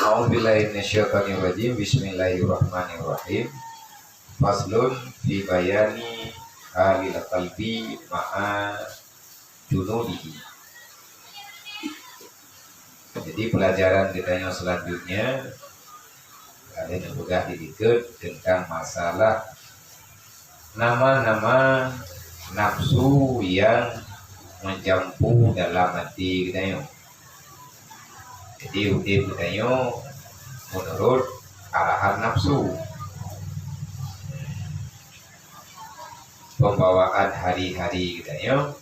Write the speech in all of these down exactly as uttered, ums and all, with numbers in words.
A'udzubillahi minasyaitonirrajim. Bismillahirrahmanirrahim. Faslun fi bayani halil qalbi ma'a junudihi. Jadi, pelajaran geutanyoe selanjutnya, ada yang peugah di dikeue tentang masalah nama-nama nafsu yang mencampu dalam hati geutanyoe. Jadi, udeb geutanyoe menurut arahan nafsu. Pembawaan hari-hari geutanyoe,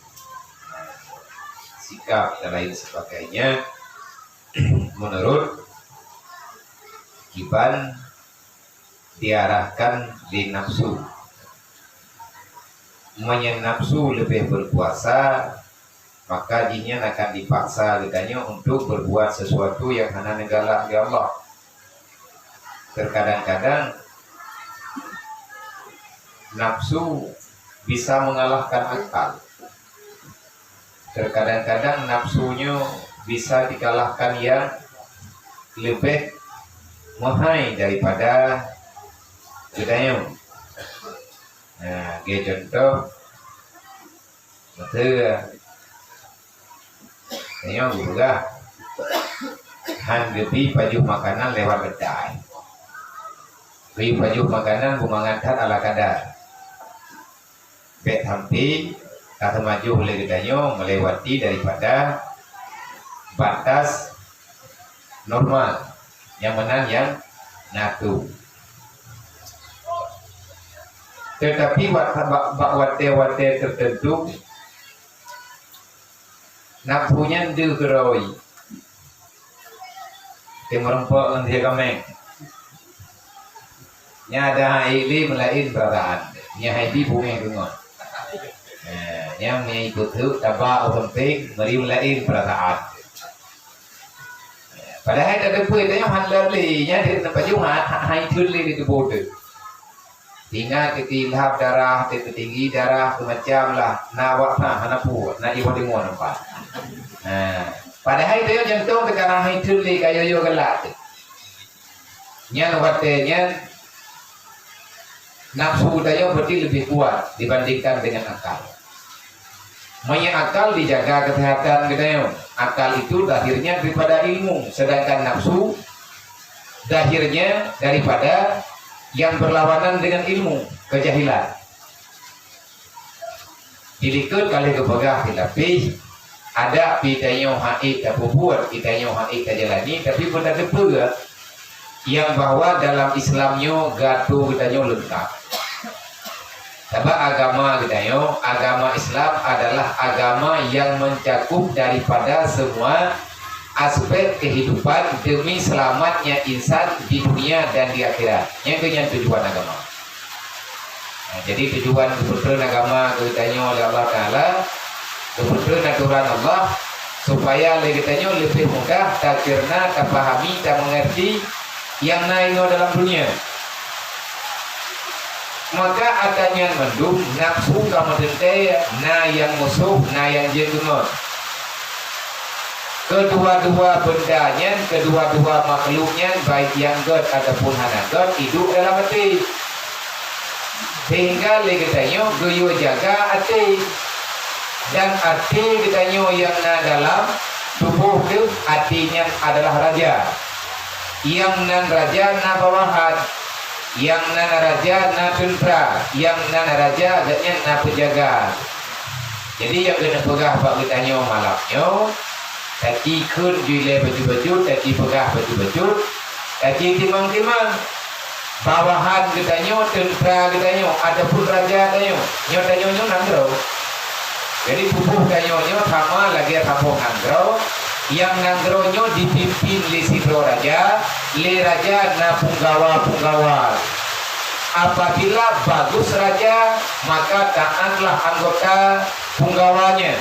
sikap dan lain sebagainya, menurut kiban diarahkan lé nafsu. Meunyoe nafsu leubeh berkuasa, maka jihnyan akan dipaksa geutanyoe untuk berbuat sesuatu yang hana neugalak lé Allah. Terkadang-kadang nafsu bisa mengalahkan akal. Terkadang-kadang nafsu nyoe bisa dikalahkan yang leubeh meuhai daripada geutanyoe. Nah, lagèe contoh, miseu, tanyoe geupeugah, han geubi pajoh makanan lewat beutai. Bi pajoh makanan beumangat that ala kadar. Bèk sampai ka teumajoh lé geutanyoe melewati daripada batas normal, nyang meunan nyang na tu. Tetapi wat-, bak, bak watèe-watèe tertentu, nafsu nyan deuh keurôi. Teumeureumpok ngon sie kaméng. Nyan ada hai lé meulaén peurasaan. Nyan hai bi bungéh deungon. Eh, nyan meunyo ipeuteuk taba u sampéng, meuri meulaén peurasaan. Padahai tateupeue tanyoe han lé, nyan di teumpat Jumat, ha-, hai theun lé di tuboh teuh. Ingat teutilap darah, teutinggi darah, semacam lah. Na awak na, hana puet, na iwa deungon nampak. Ha. Padahai tanyoe jantung teuka na hai theun lé ka yo-yo galak teuh. Nyan watèe nyan nafsu tanyoe berarti lebih kuat dibandingkan dengan akal. Meunyo akal dijaga kesehatan geutanyoe, akal itu lahirnya daripada ilmu, sedangkan nafsu lahirnya daripada yang berlawanan dengan ilmu, kejahilan. Di likot ka lheueh geupeugah di lapéh, adak pih tanyoe han ék tapeubuet, pih tanyoe han ék tajalani, tapi pun tateupeue nyang bahwa dalam Islam nyoe geuatô geutanyoe leungkap. Sabab agama geutanyoe, agama Islam adalah agama yang mencakup daripada semua aspek kehidupan demi selamatnya insan di dunia dan di akhirat. Nyan keuh nyan tujuan agama. Nah, jadi tujuan geupeutreun agama keu geutanyoe lé Allah Taala, geupeutreun atoran Allah, supaya lé geutanyoe leubeh mudah taceurna, tapahami, tameungerti nyang na inoe dalam dunia. Maka atra nyan mandum, nafsu ka meuteuntèe, na nyang musoh, na nyang jeuet deungon. Keudua-dua beunda nyan, keudua-dua makhluk nyan, baik nyang gèt ataupun hana gèt, idup dalam até. Sehingga lé geutanyoe geuyue jaga até. Dan até geutanyoe nyang na dalam tuboh teuh, até nyan adalah raja. Nyang nan raja na bawahan, nyang nan raja na teuntra, nyang nan raja gobnyan na peujaga. Jadi, nyang keuneuk peugah bak geutanyoe malam nyoe, tacikheun ju ilèe bacut-bacut, tacipeugah bacut-bacut, tacitimang-timang. Bawahan geutanyoe, teuntra geutanyoe, ataupun raja tanyoe, nyoe tanyoe nyoe nanggroe. Jadi, tuboh tanyoe nyoe sama lagèe saboh nanggroe. Nyang nanggroe nyoe dipimpin lé sidroe raja, lé raja na punggawa-punggawa. Apabila bagus raja, maka taatlah anggota punggawanya.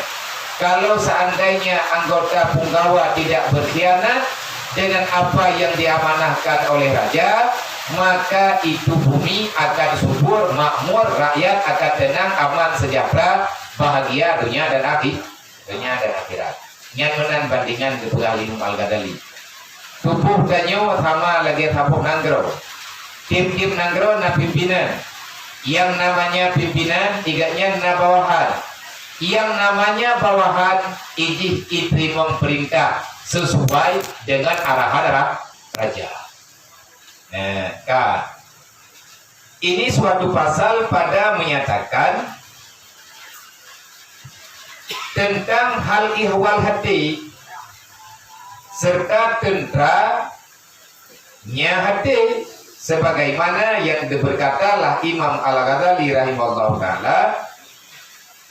Kalau seandainya anggota punggawa tidak berkhianat dengan apa yang diamanahkan oleh raja, maka itu bumi akan subur, makmur, rakyat akan tenang, aman, sejahtera, bahagia dunia dan akhi-, dunia dan akhirat. Nyan meunan bandingan geupeugah lé Imam Al-Ghazali. Tuboh tanyoe sama lagée saboh nanggroe. Tieb-tieb nanggroe na pimpinan. Nyang namanya pimpinan, igat nyan na bawahan. Nyang namanya bawahan, ijih iteurimong peurintah sesuai dengan arahan ra-, raja. Nah, ka. Ini suatu pasal pada menyatakan tentang hal ihwal hati serta tentranya hati, sebagaimana yang diberkatalah Imam Al-Ghazali rahimahullahu taala,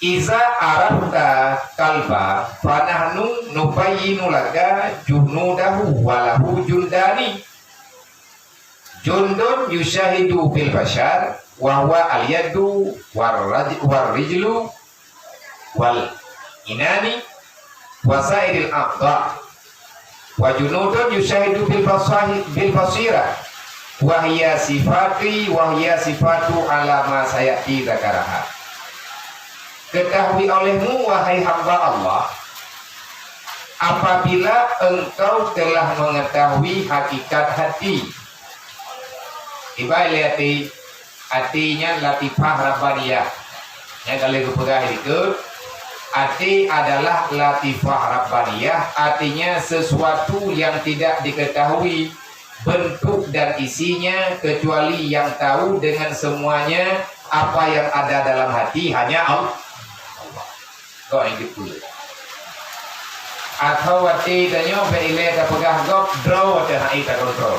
"Iza arafta qalba, fanahnu nubayyinu laka junudahu wa lahu jundani." Jundun yusyahidu bil bashar, wa huwa al yadu war raj-, war rijlu wal inani wa sairil a'dha. Wa junudun yusyahidu bil basahi-, bil basira, wa hiya sifati, wa hiya sifatu ala ma sayati dzakaraha. Ketahui olehmu, wahai hamba Allah, apabila engkau telah mengetahui hakikat hati. Ibai lé até, até nyan latifah rabbaniyah. Nyang ka lheueh geupeugah dikeue, até adalah latifah rabbaniyah, artinya sesuatu yang tidak diketahui bentuk dan isinya, kecuali yang tahu dengan semuanya apa yang ada dalam hati hanya Allah. Gob nyang teupeue. Atau até tanyoe bék ilée tapeugah gob, droe teuh hana takontrol.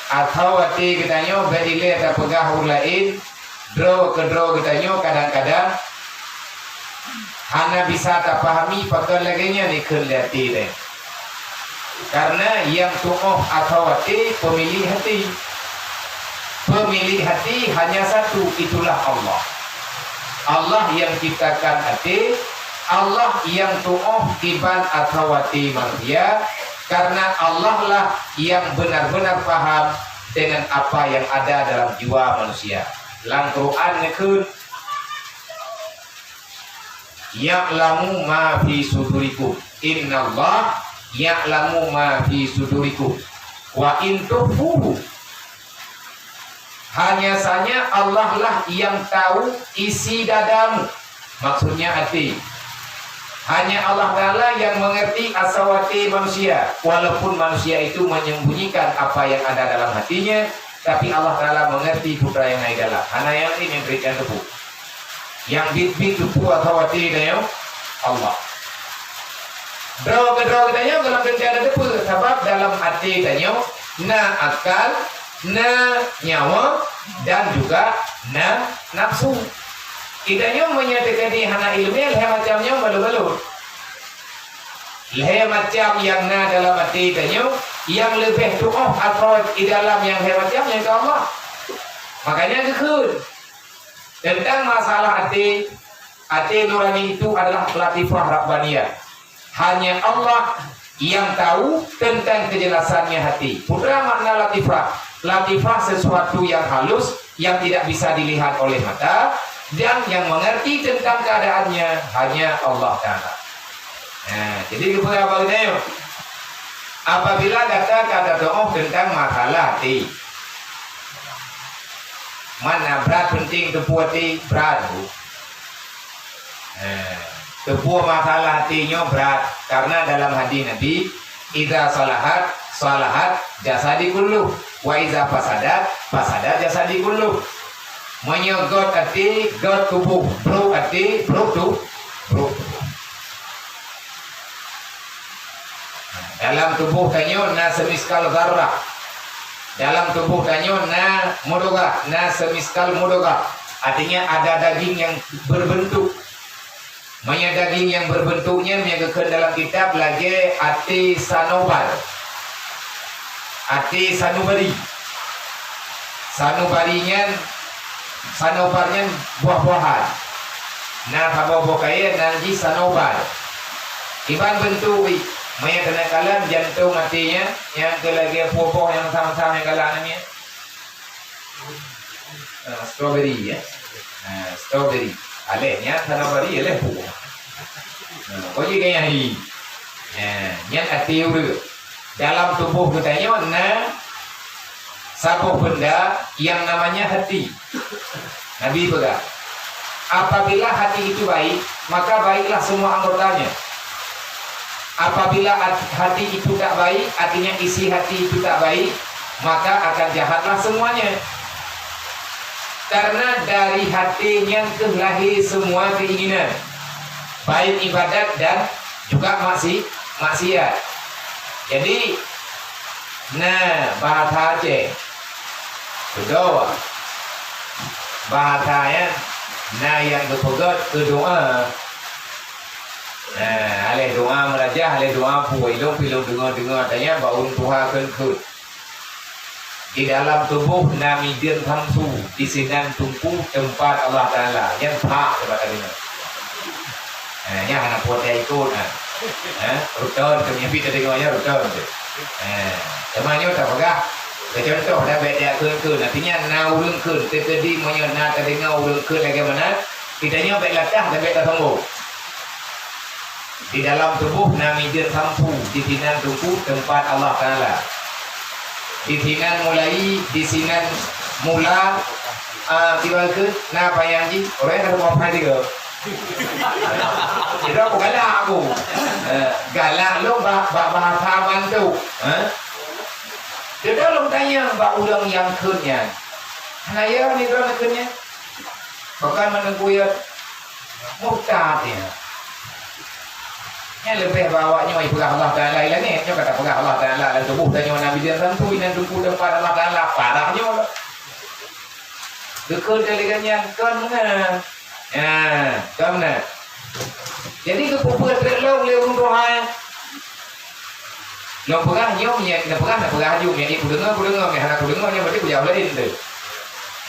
Atau até geutanyoe bék ilée tapeugah ureuëng laén, droe keudroe geutanyoe kadang-kadang hana bisa tapahami pakon lagée nyan ikheun lé até tanyoe. Karena nyang tuoh atau até pemilik hati. Pemilik hati hanya satu, itulah Allah. Allah yang ciptakan até, Allah yang tuoh kiban atau até manusia, karena Allah lah yang benar-benar paham dengan apa yang ada dalam jiwa manusia. Lam Quran neukheun, "Ya'lamu ma fi sudurikum. Innallaha ya'lamu ma fi sudurikum. Wa in tukhfuhu." Hanya saja Allah lah yang tahu isi dadamu. Maksudnya hati. Hanya Allah Ta'ala yang mengerti asawati manusia. Walaupun manusia itu menyembunyikan apa yang ada dalam hatinya, tapi Allah Ta'ala mengerti putra yang naik dalam. Hana yang ini memberikan tepuk. Nyang biet-biet teupeue atau até tanyoe Allah. Droe keudroe tanyoe gohlom teuntée na teupeue, sabab dalam até tanyoe na akal, na nyawa, dan juga na nafsu. Geutanyoe meunyoe teukeudi hana iéleumé, lhée macam nyoe balut-balut. Lhée macam nyang na dalam até tanyoe, nyang leubeh tuoh atau di dalam nyang lhée macam nyan keu Allah. Makanya geukheun, tentang masalah até, até nurani itu adalah latifah rabbaniyah. Hanya Allah yang tahu tentang kejelasannya hati. Peue makna latifah? Latifah sesuatu yang halus, yang tidak bisa dilihat oleh mata, dan yang mengerti tentang keadaannya hanya Allah Ta'ala. Nah, jadi kepada apa kita yuk? Apabila gata ka tatuoh tentang masalah até, mana brat penting teupeue até, brat. Eh, teupeue masalah até nyoe brat, karena dalam hadis Nabi, "Idza salahat, salahat jasadi kulluh, wa idza fasadat, fasadat jasadi kulluh." Meunyoe gét até, gét tuboh, brok até, brok tu-, brok tuboh. Dalam tuboh tanyoe na semiskal zarrah. Dalam tuboh tanyoe na mudghah, na semiskal mudghah. Artinya ada daging yang berbentuk. Meunyoe daging nyang berbentuk nyan, meunyoe geukheun dalam kitab lagée até sanobar. Até sanubari. Sanubari nyan, sanobar nyan buah-buahan. Na saboh boh kayée nan jih sanobar. Kiban bentuk jih, meunyoe teunakalon jantong até nyan, nyang keu lagée puboh nyang sama-sama nyang galak nyan. Ah, strawberry, ya. Ah, strawberry. Aleh nyan, sanubari, aleh buah. Ah, kau je gaya hari. Eh, nyan até ureuëng. Dalam tuboh geutanyoe na saboh benda yang namanya hati. Nabi peugah, "Apabila hati itu baik, maka baiklah semua anggotanya. Apabila at-, hati itu tak baik, artinya isi hati itu tak baik, maka akan jahatlah semuanya." Karena dari hati nyan keuh lahé semua keinginan, baik ibadat dan juga maksi-, maksiat. Jadi, na bahasa Aceh, beudôh, bahasa nyan na nyang geupeugét keu doa. Nah, aléh doa meurajah, aléh doa puwoe ilong, pilong deungoe-deungoe tanya bak ureuëng tuha kheun-kheun. Di dalam tuboh na mideuen samsu, disinan teungku teumpat Allah Taala. Nyan phak teubat teudeungoe. Eh, nyan hana puwoe ikot, nah. Eh, ruton, keu nyan pih teudeungoe nyan ruton tu. Eh, teuma nyoe tapeugah, keu contoh dah bèk jak kheun-kheun. Artinya na ureuëng kheun, teukeudi meunyoe na teudeungoe ureuëng kheun lagèe meunan, geutanyoe bèk lakah dan bèk tasombong. Di dalam tuboh na mideuen samsu, disinan teungku teumpat Allah Taala. Disinan mulai, disinan mula, ah, tiba keu na panyang jih, orang yang ada apa juga. Kita aku galak aku. Eh, galak lo bak, bak bahasa bantu. Eh? Kita lo tanya bak ureuëng nyang kheun nyan. Hana ya ni ureuëng kheun nyan. Bahkan menengku ya murtad ya. Nyan leubeh bak awak nyoe ipeugah Allah Taala i langét, nyoe ka tapeugah Allah Taala lam tuboh tanyoe na mideuen samsu, inan teungku teumpat Allah Taala, parah nyoe. Geukheun lagèe nyan kon meunan. Ya, kon meunan. Jadi geupeubuet trok lom lé ureuëng tuha. Lôn peugah nyoe, nyoe, lôn peugah, lôn peugah aju, nyoe, peudeungoe, peudeungoe, nyoe, hana peudeungoe, nyoe, berarti peujaweueb laén tu.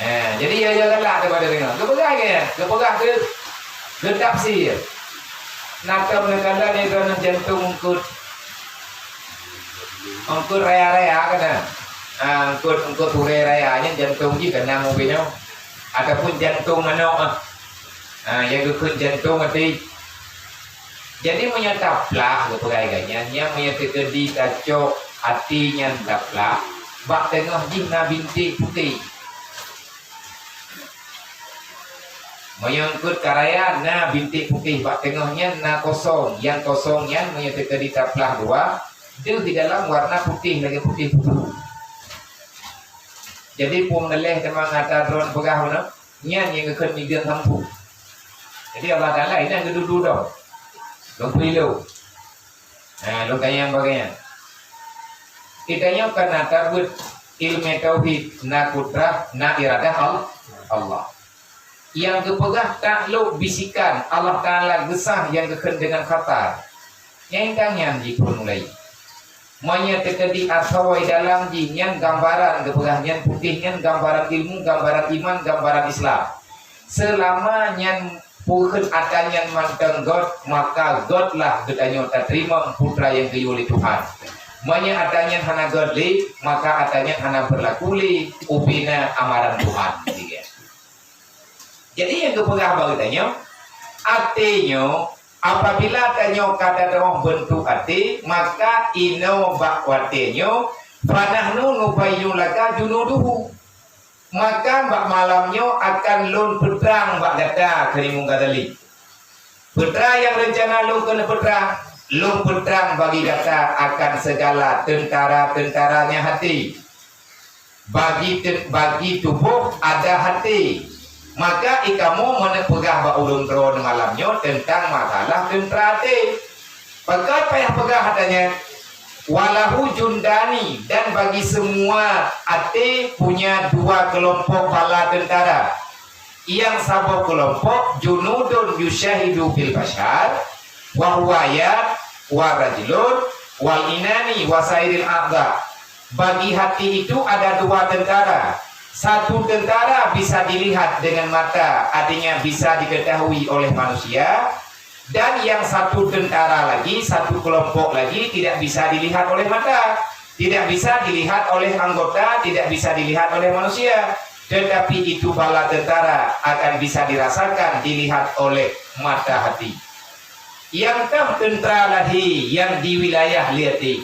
Eh, jadi, ya, ya, galak daripada deungoe. Geupeugah ke, geupeugah ke, geutafsir. Nakeuh neukalon nyoe droeneuh jantông eungkôt. Eungkôt raya-raya kana. Ah, eungkôt, eungkôt ureuëng raya nyan jantông jih kana mubinoe. Ataupun jantông manok, ah. Ah, ya geukheun jantông até. Jadi, meunyoe taplah geupeugah lagèe nyan, nyan meunyoe teukeudi tacok até nyan taplah, bak teungoh jih na binték putéh. Meunyoe eungkôt ka raya na binték putéh bak teungoh nyan na kosong, nyang kosong nyan meunyoe teukeudi taplah dua, deuh di dalam warna putéh lagèe putéh pupu. Jadi, peue meunalèh teuma nyang ata droen peugah bunoe? Nyan nyang geukheun mideuen samsu. Jadi Allah Taala inan geududu dong. Lôn peuilôn. Nah, lôn tanyong bagian. Geutanyoe kana tabeuet ilmu tauhid, na kudrah, na iradah Al-, Allah. Nyang geupeugah taklok bisikan Allah Taala geusah nyang geukheun deungon khatar. Nyan ka nyan jipeureulèe. Meunyoe teukeudi asoe dalam jih nyan gambaran geupeugah nyan putéh nyan gambaran ilmu, gambaran iman, gambaran Islam. Seulama nyan peue kheun ata nyan mantong gét, maka gét lah geutanyoe tateurimong peue nyang geuyue lé Tuhan. Meunyoe ata nyan hana gét lé, maka ata nyan hana beurlaku lé ubena amaran Tuhan. Jadi nyang geupeugah bak geutanyoe, até nyoe Apabila tanyoe ka tatu'oh beuntuk até, maka inoe bak watèe nyoe, "Fanahnu nubayyinu laka junudahu." Maka bak malam nyoe akan lôn peutrang bak gata, kheun Imam Ghazali. Peutrang nyang reuncana lôn keuneuk peutrang, lôn peutrang bagi gata akan segala teuntara-teuntaranya hati. Bagi te-, bagi tuboh ada hati. Maka ikamoe meuneuk peugah bak ulôn droe malam nyoe teuntang masalah teuntara até. Pakon payah peugah hata nyan? "Walahu jundani," dan bagi semua até punya dua kelompok bala teuntara. Nyang saboh kelompok junudun yusyahidu fil bashar, wa huwa yad, wa rajulun, wal inani, wa sairil a'dha. Bagi hati itu ada dua tentara. Satu tentara bisa dilihat dengan mata, artinya bisa diketahui oleh manusia. Dan yang satu tentara lagi, satu kelompok lagi tidak bisa dilihat oleh mata, tidak bisa dilihat oleh anggota, tidak bisa dilihat oleh manusia. Tetapi itu bala tentara akan bisa dirasakan, dilihat oleh mata hati. Nyang toh teuntra lahé nyang di wilayah lé até.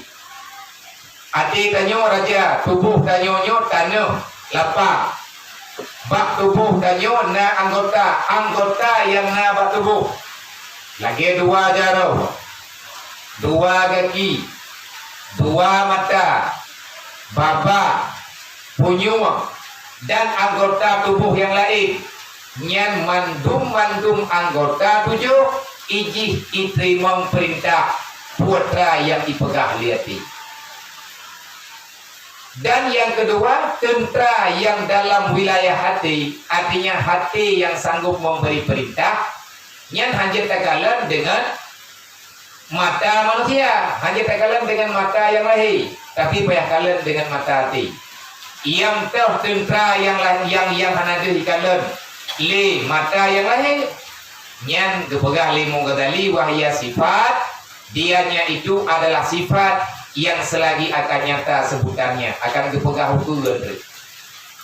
Até tanyoe raja, tuboh tanyoe nyoe tanoh lapang. Bak tuboh tanyoe na anggota, anggota nyang na bak tuboh. Lagée dua jaroe, dua gaki, dua mata, babah, punyueng, dan anggota tuboh nyang laén. Nyan mandum-mandum anggota tujoh, ijih iteurimong peurintah putra nyang ipeugah lé até. Dan nyang keudua, teuntra nyang dalam wilayah até, artinya até nyang sanggob memberi peurintah, nyan hana jeuet takalon deungon mata manusia, hana jeuet takalon deungon mata nyang lahé, tapi payah kalon deungon mata até. Nyang toh teuntra nyang la-, nyang, nyang hana deuh ikalon lé mata nyang lahé, nyan geupeugah lé Imam Ghazali, "Wahya sifat, dianya itu adalah sifat yang selagi akan nyata sebutannya," akan geupeugah ukeue.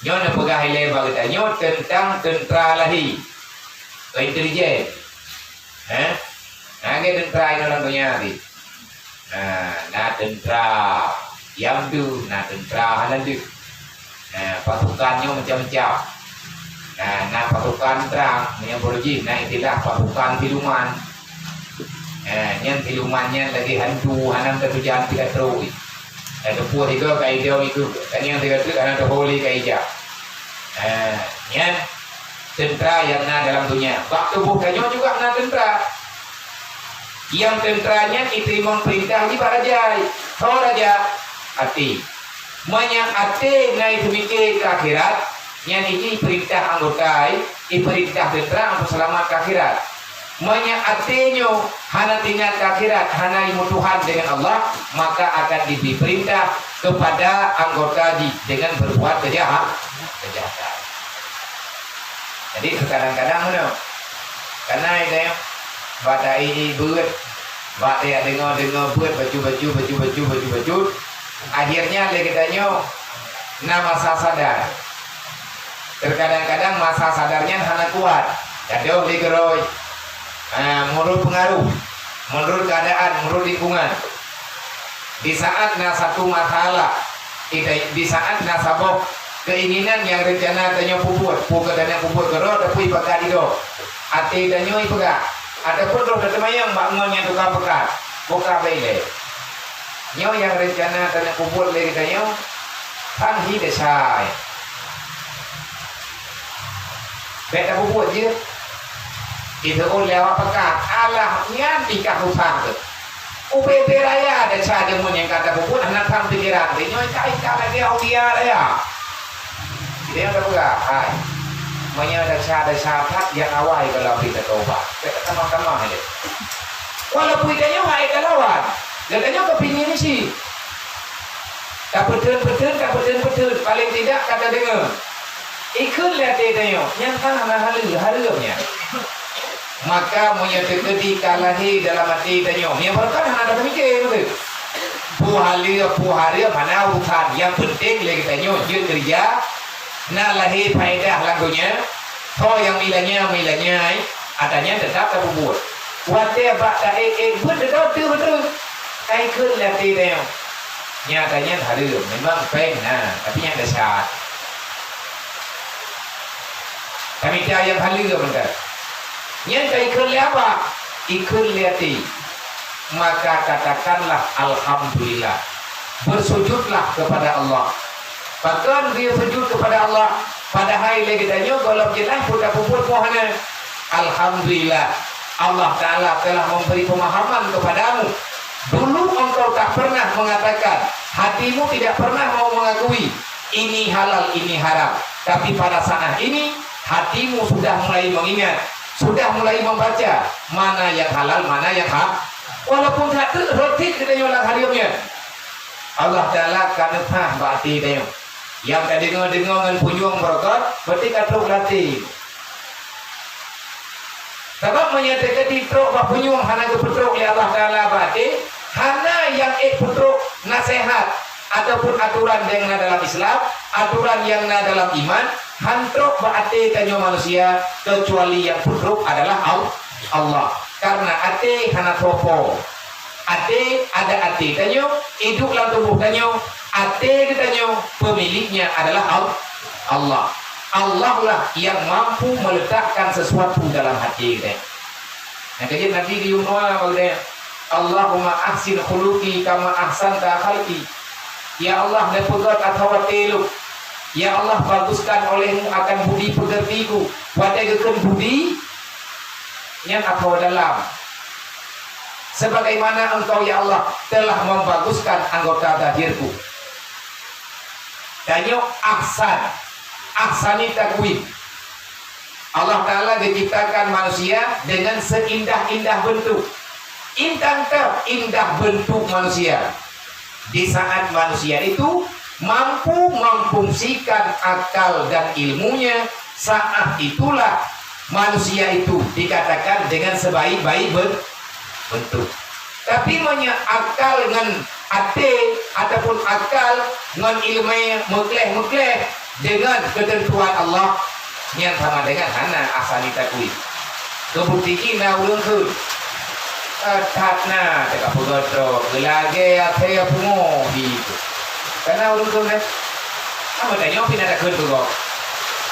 Nyoe neupeugah ilée bak geutanyoe teuntang teuntra lahé, intelijen. Heh? Na lagée teuntra inoe lam donya tadi. Nah, na teuntra nyang deuh, na teuntra hana deuh. Nah, pasukan nyoe macam-macam. Nah, na pasukan trang, meunyoe baro jih na istilah pasukan siluman. Nah, nyan siluman nyan lagée hantu, hana teutujan pih ka trok. Nah, teupeue sigoe ka idong itu, kan nyang sigoe teuk hana teuhôi lé ka ija. Nah, nyan teuntra nyang na dalam donya. Bak tuboh tanyoe juga na teuntra. Nyang teuntra nyan iteurimong peurintah nibak raja. Soe raja? Até. Meunyoe até na ipeumiké keu akhirat, nyan jih peurintah anggota, ipeurintah teuntra untuk seulamat keu akhirat. Meunyoe até nyoe hana teuingat keu akhirat, hana imeutuhan deungon Allah, maka akan dibri peurintah keupada anggota jih deungon berbuat keujaha-, keujahatan. Jadi, terkadang-kadang meunoe, kana nyoe, bak ta-i-i beuet, bak tadeungoe-deungoe beuet, bacut-bacut, bacut-bacut, bacut-bacut, akhirnya lé geutanyoe na masa sadar. Terkadang-kadang masa sadar nyan hana kuat, gadôh lé keudroe, ha, meunurot peungaruh, meunurot keuadaan, meunurot lingkungan. Di saat na satu masalah, di, di saat na saboh keinginan nyang reuncana tanyoe peubuet, peue keu tanyoe peubuet keudroe, tapi ipakat idoe. Até tanyoe ipeugah, ataupun droe tateumayang bak ngon nyang tukang peukat, buka bak ilée. Nyoe nyang reuncana tanyoe peubuet lé geutanyoe, han hi desya. Bék tapeubuet jeuet. Iteuôn lé awak peukat, alah nyan pih ka susah teuh. Ubé-bé raya desya deungon nyang ka tapeubuet hana tham pikeran, nyoe ka, ka lagée aulia raya. Dia ka peugah, hai, meunyoe desya-desya that nyang awai gohlom pih tatobat. Bék tamah-tamah lé. Walaupun geutanyoe hana talawan, geutanyoe keupingin cit. Tapeutheun-peutheun, tapeutheun-peutheun, paléng tidak ka tadeungoe. Ikheun lé até tanyoe, nyan hana haleue, hareuem nyan. Maka meunyoe teukeudi ka lahé dalam até tanyoe, meunyoe barokah hana tapeumiké beutôi. Peue haleue, peue hareuem hana urusan, nyang peunteng lé geutanyoe jeuet keureuja, na lahé faedah lam donya, soe nyang meulanya, meulanya, ata nyan teutap tapeubuet. Watée bak taék-ék beuet teuh beutôi, ka ikheun lé até tanyoe. Nyata nyan hareuem, memang péng na, tapi nyan desya. Tamita nyang haleue mantong. Nyan ka ikheun lé apa? Ikheun lé até. Maka katakanlah alhamdulillah. Bersujudlah kepada Allah. Pakon geusujud kepada Allah, padahai lé geutanyoe gohlom jeulaih peue tapeubuet peue hana. Alhamdulillah, Allah Ta'ala telah memberi pemahaman kepadamu. Dulu engkau tak pernah mengatakan, hatimu tidak pernah mau mengakui ini halal, ini haram. Tapi pada saat ini, hatimu sudah mulai mengingat, sudah mulai membaca mana yang halal, mana yang ha-, walaupun that rhot cit geutanyoe lam hareuem nyan. Allah Ta'ala ka neupaih bak até tanyoe. Nyang ka deungoe-deungoe ngon punyueng beureukat, berarti ka trok lam até. Sabab meunyoe teukeudi trok bak punyueng hana geupeutrok lé Allah Ta'ala bak até, hana nyang ék peutrok naseuhat ataupun atoran nyang na dalam Islam, atoran nyang na dalam iman, han trok bak até tanyoe manusia, keucuali nyang peutrok adalah Al-, Allah. Karena até hana soe po. Até ada até tanyoe, idup lam tuboh tanyoe, até geutanyoe pemiliknya adalah Al-, Allah. Allah lah yang mampu meletakkan sesuatu dalam hati geutanyoe. Nyang keujeuet Nabi geuyue meudoa bak geutanyoe, "Allahumma ahsin khuluqi kama ahsanta khalqi." Ya Allah, neupeugét atawa teluk. Ya Allah, baguskan olehmu akan budi peugértiku. Watée geukheun budi, nyan atawa dalam. Sebagaimana Engkau, ya Allah, telah membaguskan anggota zahirku. Tanyoe ahsan, ahsani takwim. Allah Ta'ala geuciptakan manusia dengan seindah-indah bentuk. Intan teuh indah bentuk manusia. Di saat manusia itu mampu memfungsikan akal dan ilmunya, saat itulah manusia itu dikatakan dengan sebaik-baik ben-, bentuk. Tapi meunyoe akal ngon até ataupun akal ngon ileumé meukleh-meukleh deungon keuteuntuan Allah, nyan sama dengan hana ahsani takwim. Keu bukti jih na ureuëng kheun, "Eh, that na teuka peugöt droe, geulagée até pungo di itu." Kana ureuëng kheun, eh? Hana tanyoe pih na takheun keu gob.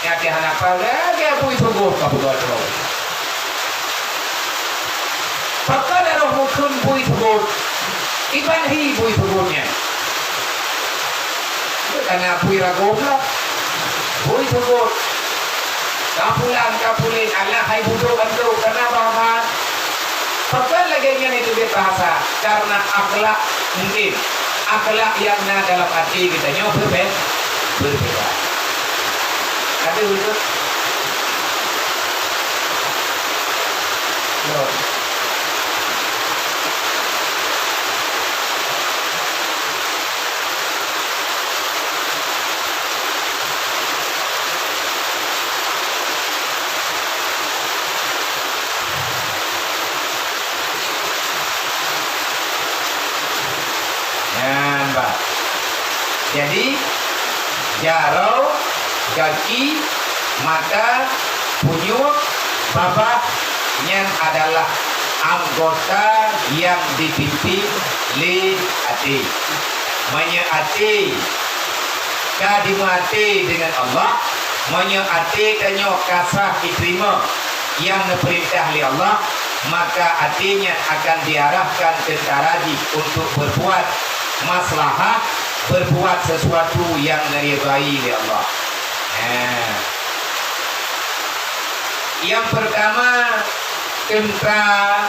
Nyang até hana pah, lagée bui sugot ka peugöt droe. Pakon na roh mukheun bui sugot? Iban hi bui sugot nyan. Kana bui ragoe lah. Bui sugot. Ka pulang, ka puléh, alah hai budok antok, kana bah-bah. Pakon lagée nyan itu bit bahasa? Karena akhlak mungkin. Akhlak yang na dalam até geutanyoe berbeda. Berbeda. Ada betul? Loh. Nyan, bah. Jadi, jaroe, gaki, mata, punyueng, babah, nyan adalah anggota nyang dipimpin lé até. Meunyoe até ka dimeuaté deungon Allah, meunyoe até tanyoe ka sah jiteurimong nyang neupeurintah lé Allah, maka até nyan akan diarahkan teuntara jih untuk berbuat maslahah, berbuat sesuatu nyang neuridai lé Allah. Nah. Nyang peurtama, teuntara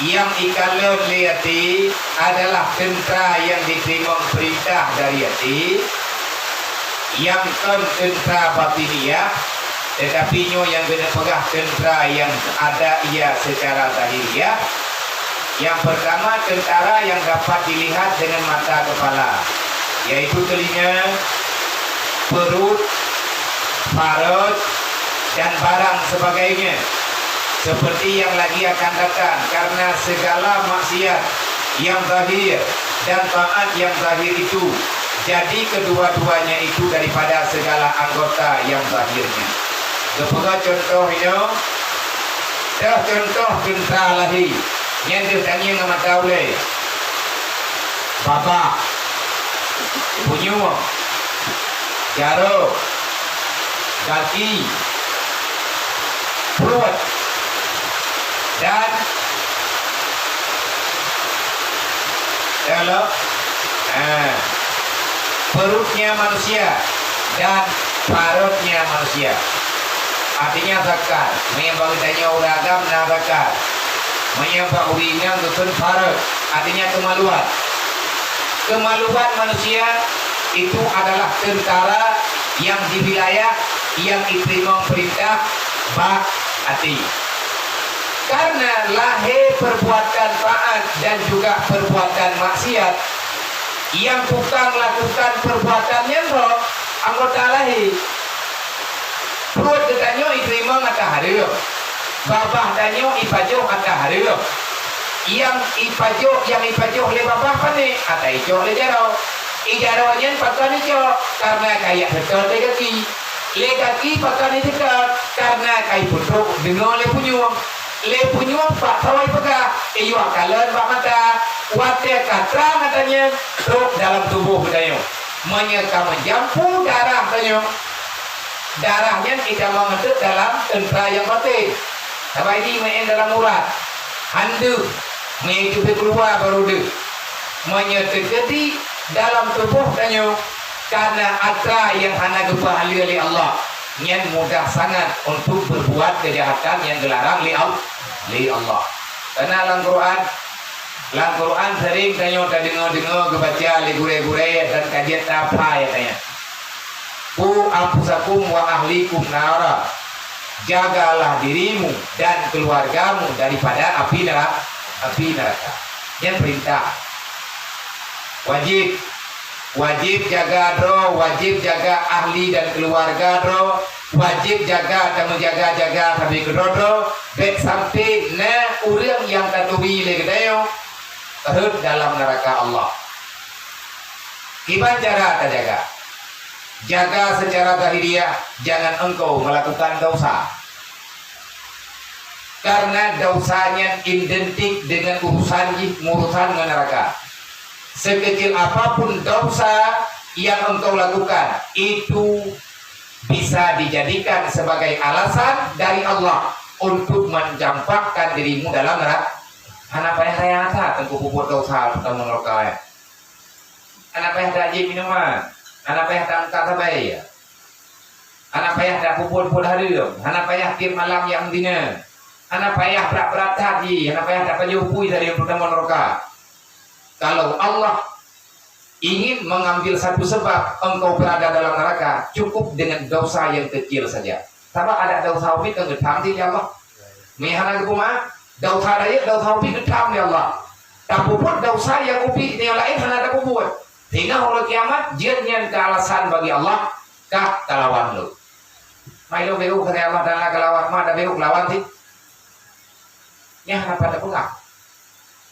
nyang ikalon lé até adalah teuntara nyang jiteurimong peurintah dari até, nyang kon teuntara batiniah, teutapi nyoe nyang geuneuk peugah teuntara nyang ada ia seucara zahiriah. Nyang peurtama, teuntara nyang dapat dilihat deungon mata keupala, yaitu teulinga, peuruet, parot, dan barang sebagainya, seperti yang lagi akan datang, karena segala maksiat yang zahir dan taat yang zahir itu, jadi kedua-duanya itu daripada segala anggota yang zahirnya. Geupeugah contoh nyoe, teuh contoh teuntara lahé, nyan deuh tangieng ngon mata ulée. Babah, punyueng, jaroe, gaki, pruet, dan dalam, ha, perutnya manusia dan parotnya manusia. Artinya zakar. Meunyoe bak geutanyoe ureuëng agam na zakar. Meunyoe bak ureuëng inong geukheun parot, artinya kemaluan. Kemaluan manusia itu adalah teuntara nyang di wilayah nyang jiteurimong peurintah bak até. Karena lahé perbuatan taat dan juga perbuatan maksiat, nyang tukang lakukan perbuatan nyan droe anggota lahé. Pruet geutanyoe jiteurimong ata hareuem, babah tanyoe jipajoh ata hareuem. Nyang jipajoh, nyang jipajoh lé babah pané, ata jicok lé jaroe. Ijaroe nyan pakon jicok, karena ka jak seutôt lé gaki. Lé gaki pakon jiseutôt, karena ka jipeutrok deungoe lé punyueng. Lé punyueng bak sawa ipeugah, iyuak kalon bak mata, watée ka trang gata nyan trok dalam tuboh geutanyoe. Meunyoe ka meujampu darah tanyoe, darah nyan itamong teuk dalam teuntra nyang baten. Sabab ini meu'en dalam urat, han deuh, meunyoe itu pih keuluwa baru deuh. Meunyoe teukeudi dalam tuboh tanyoe kana atra nyang hana geupeuhaleue lé Allah, nyan mudah sangat untuk berbuat kejahatan nyang geularang lé Al-, lé Allah. Karena lam Quran, lam Quran sering tanyoe tadeungoe-deungoe geubaca lé gurée-gurée dan kajiet taphai tanyoe. "Qu anfusakum wa ahlikum nara." Jagalah dirimu dan keluargamu daripada api neraka, api neraka. Nyan perintah. Wajib. Wajib jaga droe, wajib jaga ahli dan keluarga droe, wajib jaga dan meujaga-jaga sabe keudroe-droe, bék sampai na ureuëng nyang taturi lé geutanyoe rhot dalam neraka Allah. Kiban cara tajaga? Jaga secara zahiriah, jangan engkau melakukan dosa. Karena dosa nyan identik dengan urusan jih, urusan ngon neraka. Sekecil apapun dosa yang engkau lakukan, itu bisa dijadikan sebagai alasan dari Allah untuk mencampakkan dirimu dalam neraka. Hana payah raya that teungku peubuet dosa teutamong neraka, ya. Hana payah tajép minuman, hana payah taangkat sabai, ya. Hana payah tapeubuet-buet hareuem, hana payah tiep malam nyang zina, hana payah brat-brat that jih, hana payah tapajoh bui dari teutamong neraka. Kalau Allah ingin mengambil satu sebab engkau berada dalam neraka, cukup dengan dosa yang kecil saja. Sabab ada dosa ubit kan geutham di Allah. Meuhana geupeumaaf, dosa rayeuk, dosa ubit geutham di Allah. Tapeubuet dosa nyang ubit nyang laén hana tapeubuet. Sehingga uroe kiamat jeuet nyan keu alasan bagi Allah kah kalawan lôn. Mai lôn beu kata Allah Taala kalawan, ma ada beu kalawan sih. Nyan hana pada peugah.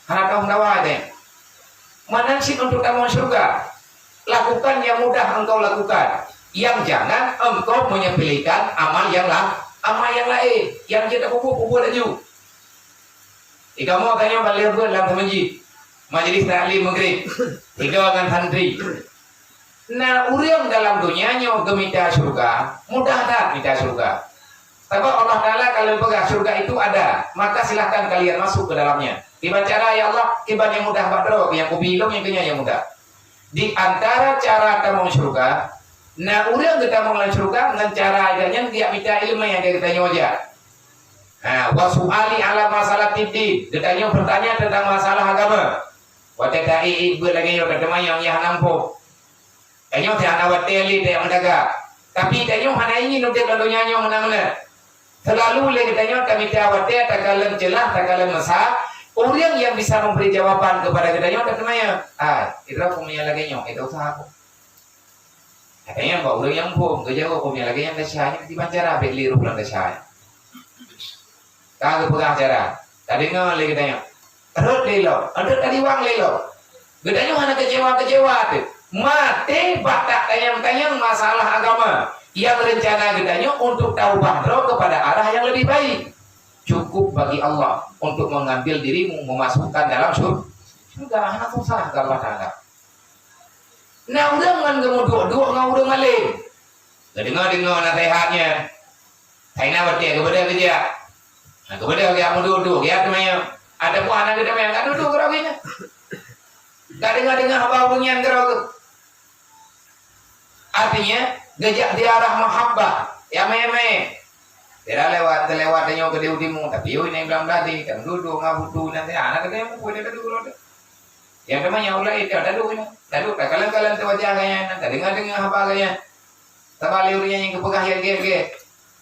Hana tahu dawa deh. Meunan cit untuk tamong syurga. Lakukan yang mudah engkau lakukan. Yang jangan engkau menyepelekan amal yang la-, amal yang lain. Yang jeuet tapeubuet, peubuet laju. Di kamoe tanyoe baleh buet lam teumeuji. Majlis taklim Maghrib. Tiga ngon santri. Na ureuëng dalam donya nyoe geumita syurga, mudah that mita syurga. Sabab Allah Taala ka lheueh peugah syurga itu ada, maka silahkan kalian masuk ke dalamnya. Kiban cara, ya Allah, kiban nyang mudah bak droe, nyang kubi lôn nyang keunyan nyang mudah. Di antara cara tamong syurga, na ureuëng geutamong lam syurga ngon cara geutanyoe geujak mita ileumé nyang geutanyoe jak. Ha, wa su'ali ala masalah tiddin, geutanyoe bertanya tentang masalah agama. Watée ta-, i, i, beuet lagée nyoe ka teuma nyang nyang hana muphom. Tanyoe teuh hana watée lé tajak meudagang. Tapi tanyoe hana ingin udeb lam donya nyoe meunan-meunan. Seulalu lé geutanyoe tamita watée takalon ceulah, takalon meusa, ureuëng nyang bisa memberi jawaban kepada geutanyoe tateumanyong, "Ai, idroe peue meunyo lagée nyoe, ita usaha peue?" Geutanyoe bak ureuëng nyang muphom, geujaweueb peue meunyo lagée nyan desya nyoe, kiban cara bék lé rôh lam desya nyoe. Ka geupeugah cara, tadeungoe lé geutanyoe. Rhot lé lom, rhot tadiwang lé lom. Geutanyoe hana keucewa-keucewa teuh. Maté bak tatanyong-tanyong masalah agama yang rencana geutanyoe untuk taubah droe kepada arah yang lebih baik. Cukup bagi Allah untuk mengambil dirimu memasukkan dalam syur-, syurga. Hana susah keu Allah Taala. Na ureuëng ngon geumeuduek-duek ngon ureuëng malém. Geudeungoe-deungoe naseuhat nyan. Hai na watée geubeudôh geujak. Na geubeudôh geujak meuduek-duek, geujak teumanyong. Ataupun hana geuteumanyong, ka duek-duek keudroe geuh nyan. Ka deungoe-deungoe haba ureuëng nyan keudroe geuh. Artinya, geujak ziarah mahabbah, ya mé-mé. Sira lewat, teulewat tanyoe keudéh u timu, tapi yue inong blang-blang di, kan duek-duek ngon butu nan, hana geuteumanyong peue nyang ka duek keudroe. Nyang teuma nyang ulée itu, taduek nyoe. Taduek, takalon-kalon teuh wajah geuh nyan, tadeungoe-deungoe haba geuh nyan. Sabab lé ureuëng nyan nyang geupeugah nyang gét-gét.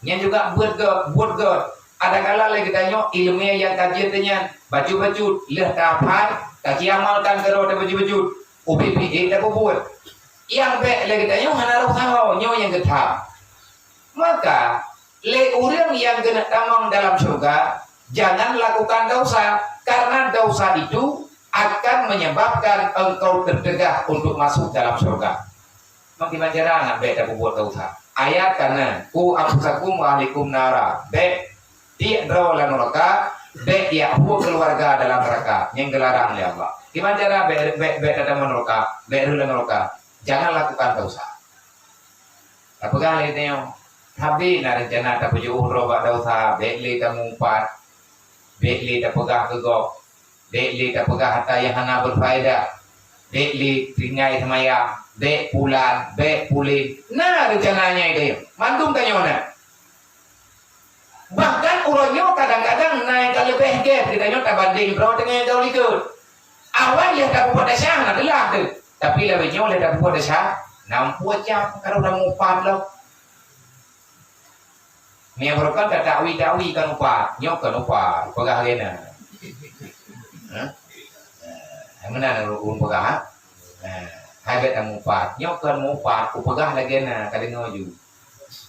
Nyan juga buet gét, buet gét. Adakala lé geutanyoe ileumé nyang ka jeuet nyan bacut-bacut, lheueh tahafai, tajiamalkan keudroe tabacut-bacut, ubit-ubit tapeubuet. Nyang bék lé geutanyoe hana rôh sahoe, nyoe nyang geutham. Maka, lé ureuëng nyang keuneuk tamong dalam syurga, jangan lakukan dosa, karena dosa itu akan menyebabkan engkau tercegah untuk masuk dalam syurga. Maka, kiban cara nyan bék tapeubuet dosa. Ayat ka na, "Qu anfusakum wa ahlikum nara." Bék tiek droe lam neuraka, Bék tiak hue keuluwarga dalam neuraka nyang geularang lé Allah. Kiban cara bék, bék, bék tatamong neuraka, bék rhot lam neuraka? Jangan lakukan dosa. Tapeugah lé tanyoe, sabe na reuncana tapeujeuet droe bak dosa, bék lé tameuupat, bék lé tapeugah keu gob, bék lé tapeugah ata nyang hana beufaedah, bék lé tinggai seumayang, bék pulan, bék pulen. Na reuncana nyan tanyoe, mandum tanyoe na. Bahkan uroe nyoe kadang-kadang na nyang ka leubeh gét geutanyoe tabandéng droe teungoh nyang ka likot. Awai lheueh tapeubuet desya na teulah teuh, tapi lawét nyoe lheueh tapeubuet desya na meupucam, ka rôh lam upat lom. Meunyoe beureukan ka takwi-takwi kan upat, nyoe kan upat, peugah lé na. Hah? Eh, meunan ureueng peugah, ha? Eh, hai bék tameuupat. Nyoe kan meuupat, kupeugah lagée na, ka deungoe ju.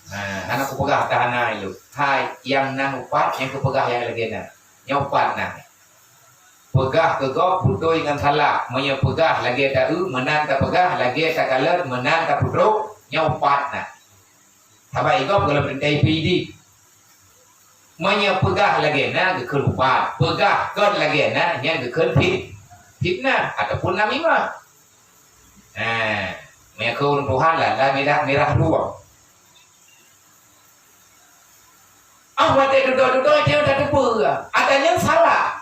Nah, hana kupeugah ka hana ilôn. Hai, nyang nan upat, nyang kupeugah nyang lagée na. Nyoe upat na. Peugah keu gob beutôi ngon salah. Meunyoe peugah lagée taeu, meunan tapeugah, lagée takalon, meunan tapeutrok, nyoe upat na. Haba igob gohlom teuntée P D. Meunyoe peugah lagée na geukheun upat, peugah kon lagée na nyan geukheun fit-, fitnah ataupun namimah. Ha, meunyoe kheun Tuhan lah, lah mirah, mirah ruang. Ah, watée dudoe-dudoe jeuet tateupeue, ata nyan salah.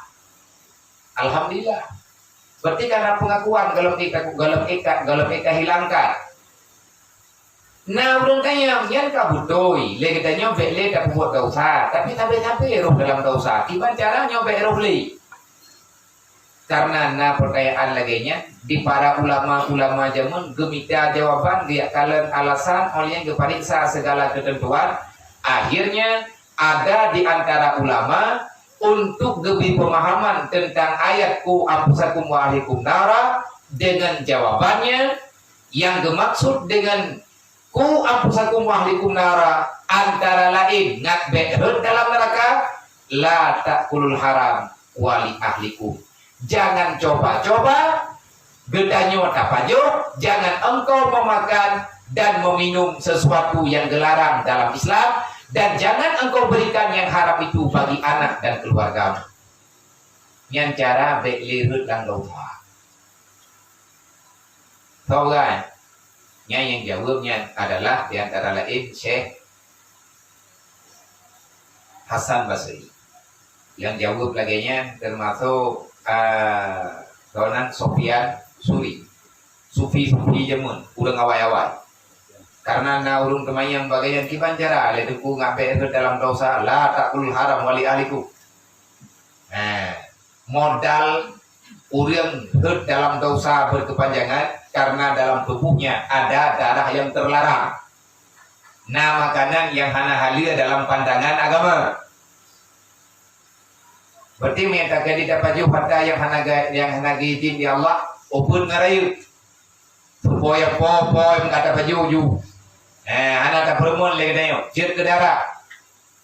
Alhamdulillah. Berarti kana pengakuan golom ita, golom ita, golom ita hilangkan. Na ureuëng kanyang nyan ka beutôi, lé geutanyoe bék lé tapeubuet desya, tapi sabe-sabe roh dalam desya. Kiban cara nyoe bék roh lé. Karena na peutanyaan lagée nyan di para ulama-ulama jameun geumita jawaban, geuyak kalon alasan, óh lheueh geupareksa segala ketentuan. Akhirnya ada di antara ulama untuk geubri pemahaman tentang ayat "Qu anfusakum wa ahlikum nara" dengan jawabannya yang geumaksud dengan "Qu anfusakum wa ahlikum nara" antara lain ngat bék rhot dalam neuraka, "La ta'kulul haram wa li ahlikum." Jangan coba-coba geutanyoe tapajoh, jangan engkau memakan dan meminum sesuatu yang geularang dalam Islam, dan jangan engkau berikan yang haram itu bagi anak dan keluargamu. Nyan cara bék lé rhot lam dosa. Soe nyan nyang jaweueb nyan adalah di antara laén Syekh Hasan Basri. Nyang jaweueb lagée nyan teumasok, a, droeneuh Sufyan Suri. Sufi-sufi jameun, ureuëng awai-awai. Karena na ureuëng teumanyong bak geuh nyan, "Kiban cara lé Teungku ngat bék rhot dalam dosa, la ta'kulul haram wa li ahlikum?" Nah, modal ureuëng rhot dalam dosa berkepanjangan karena dalam tubuhnya ada darah yang terlarang. Na makanan yang hana halal dalam pandangan agama. Berarti meunyoe ka jadi tapajoh hareuta nyang hana ga-, nyang hana geuidin di Allah, ubeuet ngon rayeuk. Supaya po-po nyang ka tapajoh ju. Eh, hana tapeureumeun lé geutanyoe, jeuet keu darah.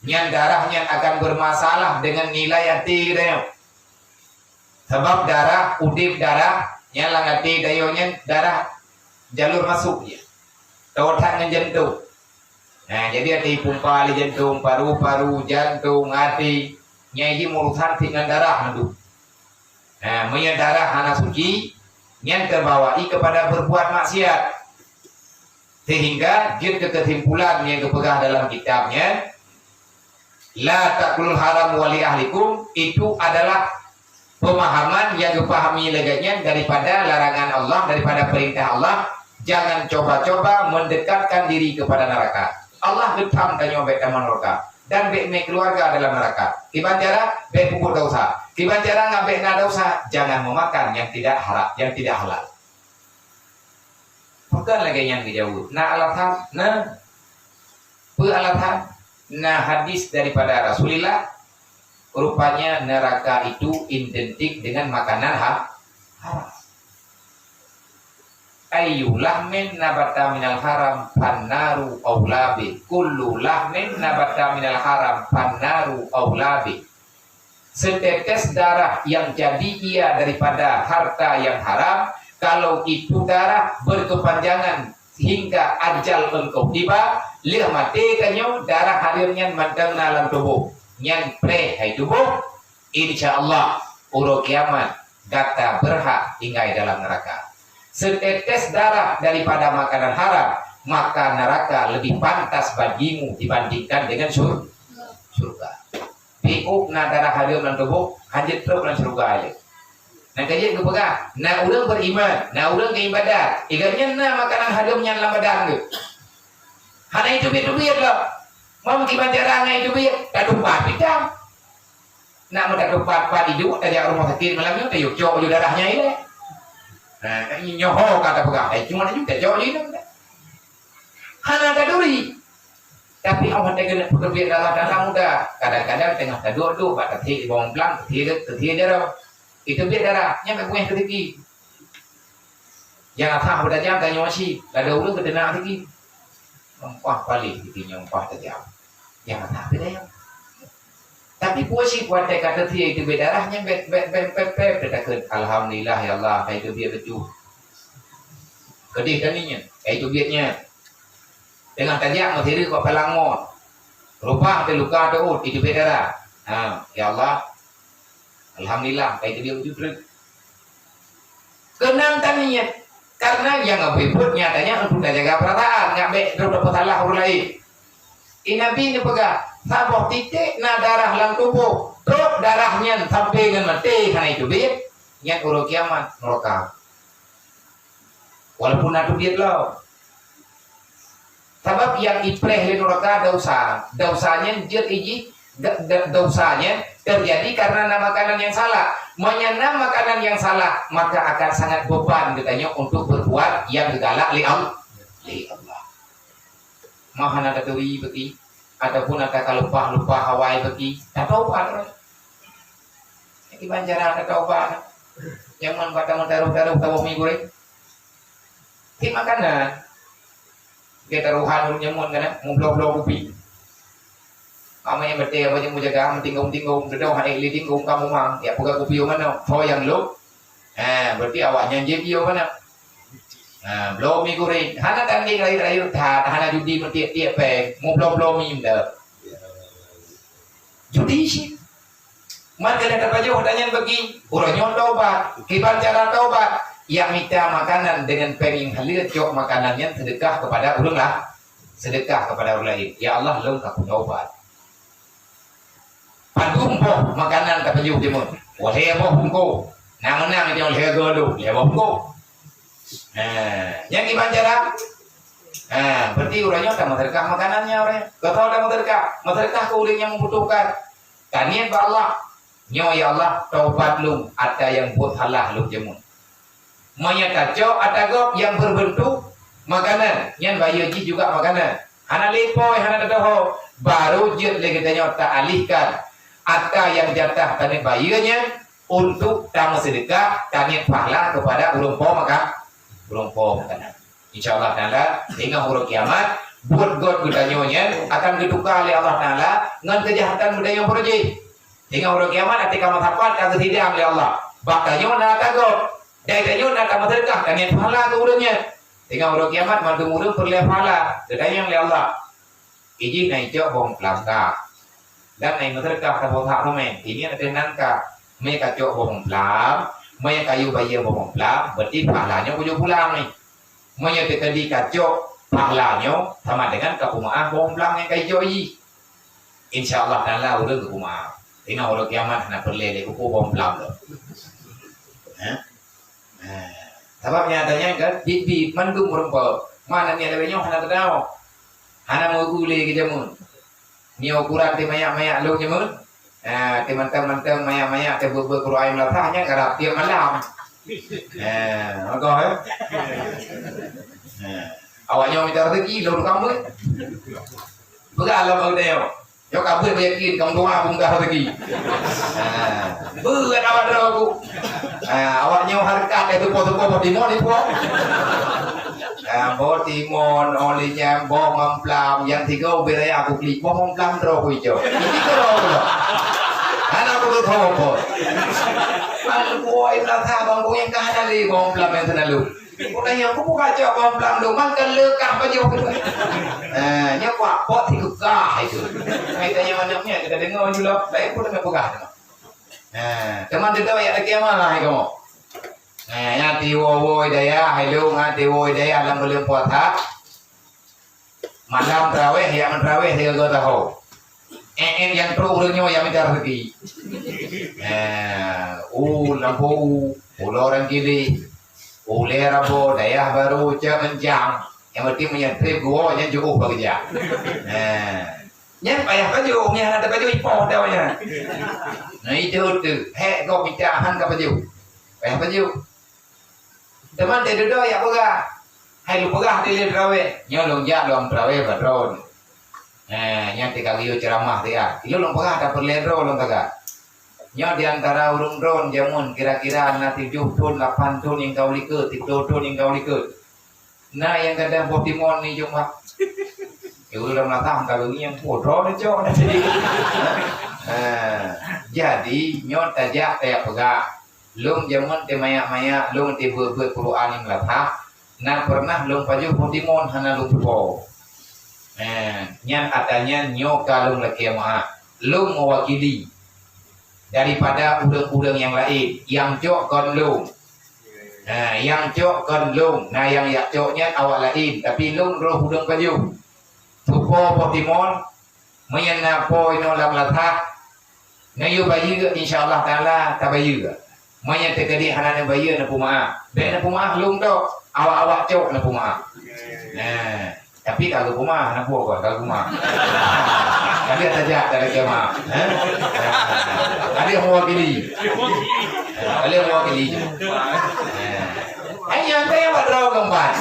Nyan darah nyan akan bermasalah dengan nilai até geutanyoe. Sabab darah, udeb darah, nyang lam até tanyoe nyan darah jalur masuk jih. Tawoe that ngon jantong. Nah, jadi até pumpa lé jantong, paru-paru, jantong, até, nyan jih urusan sit ngon darah mandum. Nah, meunyoe darah hana suci, nyan teubawai kepada berbuat maksiat. Sehingga jeuet keu keusimpulan nyang geupeugah dalam kitab nyan, "La ta'kulul haram wa li ahlikum," itu adalah pemahaman yang geupahami lagée nyan daripada larangan Allah, daripada perintah Allah, jangan coba-coba mendekatkan diri kepada neraka. Allah geutham tanyoe bék tamong neuraka dan bék mé keuluwarga dalam neuraka. Kiban cara? Bék peubuet desya. Kiban cara ngat bék na desya? Jangan memakan yang tidak haram, yang tidak halal. Pakon lagée nyan geujaweueb? Na alasan? Na. Peue alasan? Na hadis daripada Rasulullah, rupanya neraka itu identik dengan makanan ha-, haram. "Ayyu lahmin nabata minal haram fannaru aula bih. Kullu lahmin nabata minal haram fannaru aula bih." Setetes darah yang jadi ia daripada harta yang haram, kalau itu darah berkepanjangan hingga ajal engkau tiba, lheueh maté tanyoe, darah haram nyan mantong na lam tuboh. Nyan preh hai tuboh, Insya Allah, uroe kiamat gata berhak tinggai dalam neraka. Setetes darah daripada makanan haram, maka neraka lebih pantas bagimu dibandingkan dengan sur-, surga. Piôh na darah hareuem lam tuboh, hanjeuet trok lam syeuruga lé. Nyang ka jeuet geupeugah, na ureuëng beriman, na ureuëng geuibadat, i gobnyan na makanan hareuem nyan lam badan geuh. Hana jiteubiet-teubiet lom. Meunyoe kiban cara ngai teubiet, tadumpa pih tam. Nak meutateupat-pat iduek, tajak rumoh sakét malam nyoe, tayue cok ju darah nyan ilée. Nah, nyoe ho ka tapeugah, eh, cuma nyoe tacok ju inong dah. Hana taduri. Tapi Allah Taala peukeubit darah dalam muda. Kadang-kadang teungoh taduek-duek bak tathik di bawah blang, tathik, tathik jaroe. Itu biet darah, nyan bak buéh keudiki. Nyang asah beutajam tanyoe cit, ladôm ureuëng geuteunak tiki. Nyoe mpah paléh tiki nyoe mpah tajam. Nyang asah beutajam. Tapi peue cit watée ka teusie itu biet darah nyan bèk, bèk, bèk, bèk, bèk, bèk takheun, "Alhamdulillah ya Allah, ka itu biet beutôi." Keudeh tani nyan, ka itu biet nyan. Teungoh tajak meusireuk bak palang mot. Rupah teuh luka teuôt, itu biet darah. Ha, ya Allah. Alhamdulillah, ka itu biet beutôi. Keunong taniet, karena nyang geupeubeuet nyatanya untuk tajaga peurasaan, nyak bèk droe tapeusalah ureuëng laén. I Nabi neupeugah, saboh titek na darah lam tuboh, trok darah nyan sampai ngon maté hana jiteubiet, nyan uroe kiamat neuraka. Walaupun na teubiet lom. Sabab nyang ipreh lé neuraka dosa. Dosa nyan jeuet iji, da-, da-, dosa nyan teujadi karena na makanan nyang salah. Meunyoe na makanan nyang salah, maka akan sangat beuban geutanyoe untuk berbuat nyang geugalak lé Al-, lé Allah. Meuhana taturi beuki, ataupun ata ka leupah-leupah awai beuki, tataubat. Kiban cara tataubat. Jangan bak tameudaroh-daroh tawoe minggu ré. Ti makanan. Gata rohan ureuëng jameun kan, mubloe-bloe kupi. Amai nyang beutôi apa nyang mujaga, meutinggong-tinggong, deudong hai lé tinggong kamoe mang, ya peugah kupi u manoe, soe nyang lôn? Ha, berarti awak nyan jeuet jiyue manoe. Ha, bloe mi goreng, hana tanding rayeuk-rayeuk that, hana judi meutiek-tiek péng, mubloe-bloe mi meunan. Judi cit. Man keuneuk tapajoh tanyan bagi, uroe nyoe taubat. Kiban cara taubat, ya mita makanan dengan péng nyang haleue, cok makanan nyan seudeukah kepada ureuëng lah. Seudeukah kepada ureuëng laén. Ya Allah, lôn ka kutaubat. Padum boh makanan tapajoh jameun. Lhèe boh bungkôh. Nang-nang nyoe lhèe goe lôn, lhèe boh bungkôh. Ha, nyang kiban cara? Ha, berarti uroe nyoe tameuseudeukah makanan nyan uroe nyoe. Keu soe tameuseudeukah? Meuseudeukah keu ureuëng nyang membutuhkan. Taniet bak Allah. Nyoe ya Allah, taubat lôn ata nyang buet salah lôn jameun. Meunyoe tacok ata gob nyang berbentuk makanan, nyan bayeue jih juga makanan. Hana lé po, hana teudoho, baru jeuet lé geutanyoe taalihkan ata nyang jatah taniet bayeue nyan untuk tameuseudeukah, taniet pahala kepada ureuëng po maka, ureuëng po makanan. Insya Allah Taala, teungoh uroe kiamat, buet göt geutanyoe nyan akan geutuka lé Allah Taala ngon keujahatan geutanyoe baroe jih. Teungoh uroe kiamat, até ka meusapat ka geusidang lé Allah. Bak tanyoe na ata gob, dan tanyoe na tameuseudeukah, taniet pahala keu ureuëng nyan. Teungoh uroe kiamat, mandum ureuëng peureulée pahala, geutanyong lé Allah. Ijih na icok boh muphlam ka. Dan na imeuseudeukah saboh sak seumén, ini ateueh nan ka. Meunyoe kacok boh muphlam, meunyoe kayue bayeue boh muphlam, berarti pahala nyoe kujok pulang ni. Meunyoe teukeudi kacok pahala nyoe sama dengan kapeumeuáh boh muphlam nyang ka icok jih. Insya Allah Taala ureuëng geupeumeuáh. Teungoh uroe kiamat hana peureulée lé kupeue boh muphlam lom. Hah? Ha. Sabab nyatanya kan, biet-biet mandum meureumpok. Mana ni ada nyoe hana teudawa. Hana meu-eu lé keu jameun. Nyoe ukuran teuh mayak-mayak lôn jameun. Ha, teuh mantong-mantong mayak-mayak teuh beuet-beuet keu ruai meulasah nyan karab tiep malam. Ha, meugoh, eh. Ha. Awak nyoe mita rezeki lôn ka meuet. Peugah lom bak geutanyoe. Nyoe ka beuet yakin, kamoe doa peumudah rezeki. Ha, beuet awak droe ku. Ha, awak nyoe hareukat eh teupo-teupo boh timon ipo. Ha, boh timon, oli nyan, boh mamplam, nyang tiga ubé raya aku klik, boh mamplam droe ku icok. Ini droe ku. Hana ku tutoe boh. Bang ku ai rasa bang ku nyang ka hana lé boh mamplam nyang seunaleuem. Bukan yang aku buka cok bom pelang tu, makan lekah baju. Eh, nyo kuat pot si kekah itu. Kita yang mana punya kita dengar je lah. Baik pun nak pegang. Nah, teuma dudoe jak lakée meu'ah hai kamoe. Nah, nyan tiwoe-woe dayah, hai lôn, nyan tiwoe dayah lam buleuen puasa. Malam traweh, jak meutraweh sigoe-goe taho. Eh, eh, nyang trok ureueng nyoe nyang mita rezeki. Eh, u lampu u, ulo ureueng kili, ulée rabo, dayah barô, cok meuncang. Nyang penting meunyoe treb geuwoe, nyan jiôh bak geujak. Eh, nyan payah pajoh, nyan hana tapajoh ipoh tawah nyan. Nah, itu tu. Hek gob mita han ka pajoh. Payah pajoh. Teuma teududoe jak peugah. Hai lôn peugah di lé traweh. Nyoe lôn jak lôn traweh bak droen. Eh, nyan teuka geuyue ceuramah teuka. Ilôn lôn peugah tapeureulée droe lôn taga. Nyoe di antara ureueng droen jameun kira-kira na tujoh thon, lapan thon nyang ka u likot, siplôh thon nyang ka u likot. Na nyang gadang boh timon ni jumlah. Ya, ureueng lam latah ka geungieng, "Oh, droeneuh cok." Eh, jadi, nyoe tajak tajak peugah. Lôn jameun teumayak-mayak, lôn teubeuet-beuet Quran nyang latah, na peureunah lôn pajoh boh timon hana lôn tupo. Eh, nyan ata nyan nyoe ka lôn lakée meu'ah. Lôn meuwakili daripada ureueng-ureueng nyang laén, nyang cok kon lôn. Nah, nyang cok kon lôn, na nyang jak cok nyan awak laén, tapi lôn roh ureueng pajoh. Tupo boh timon, meunyoe na po inoe lam latah, neuyue bayeue, insya Allah Taala tabayeue. Meunyoe teukeudi hana neubayeue, neupeumeu'ah. Bék neupeumeu'ah lôn tok, awak-awak cok neupeumeu'ah. Nah, tapi ka geupeumeu'ah, na po kon, ka geupeumeu'ah. Ka lheueh tajak, ka lheueh meu'ah. Eh? Ka lheueh mewakili. Ka lheueh mewakili. Eh. Hai nyan, saya buat droe keumpat.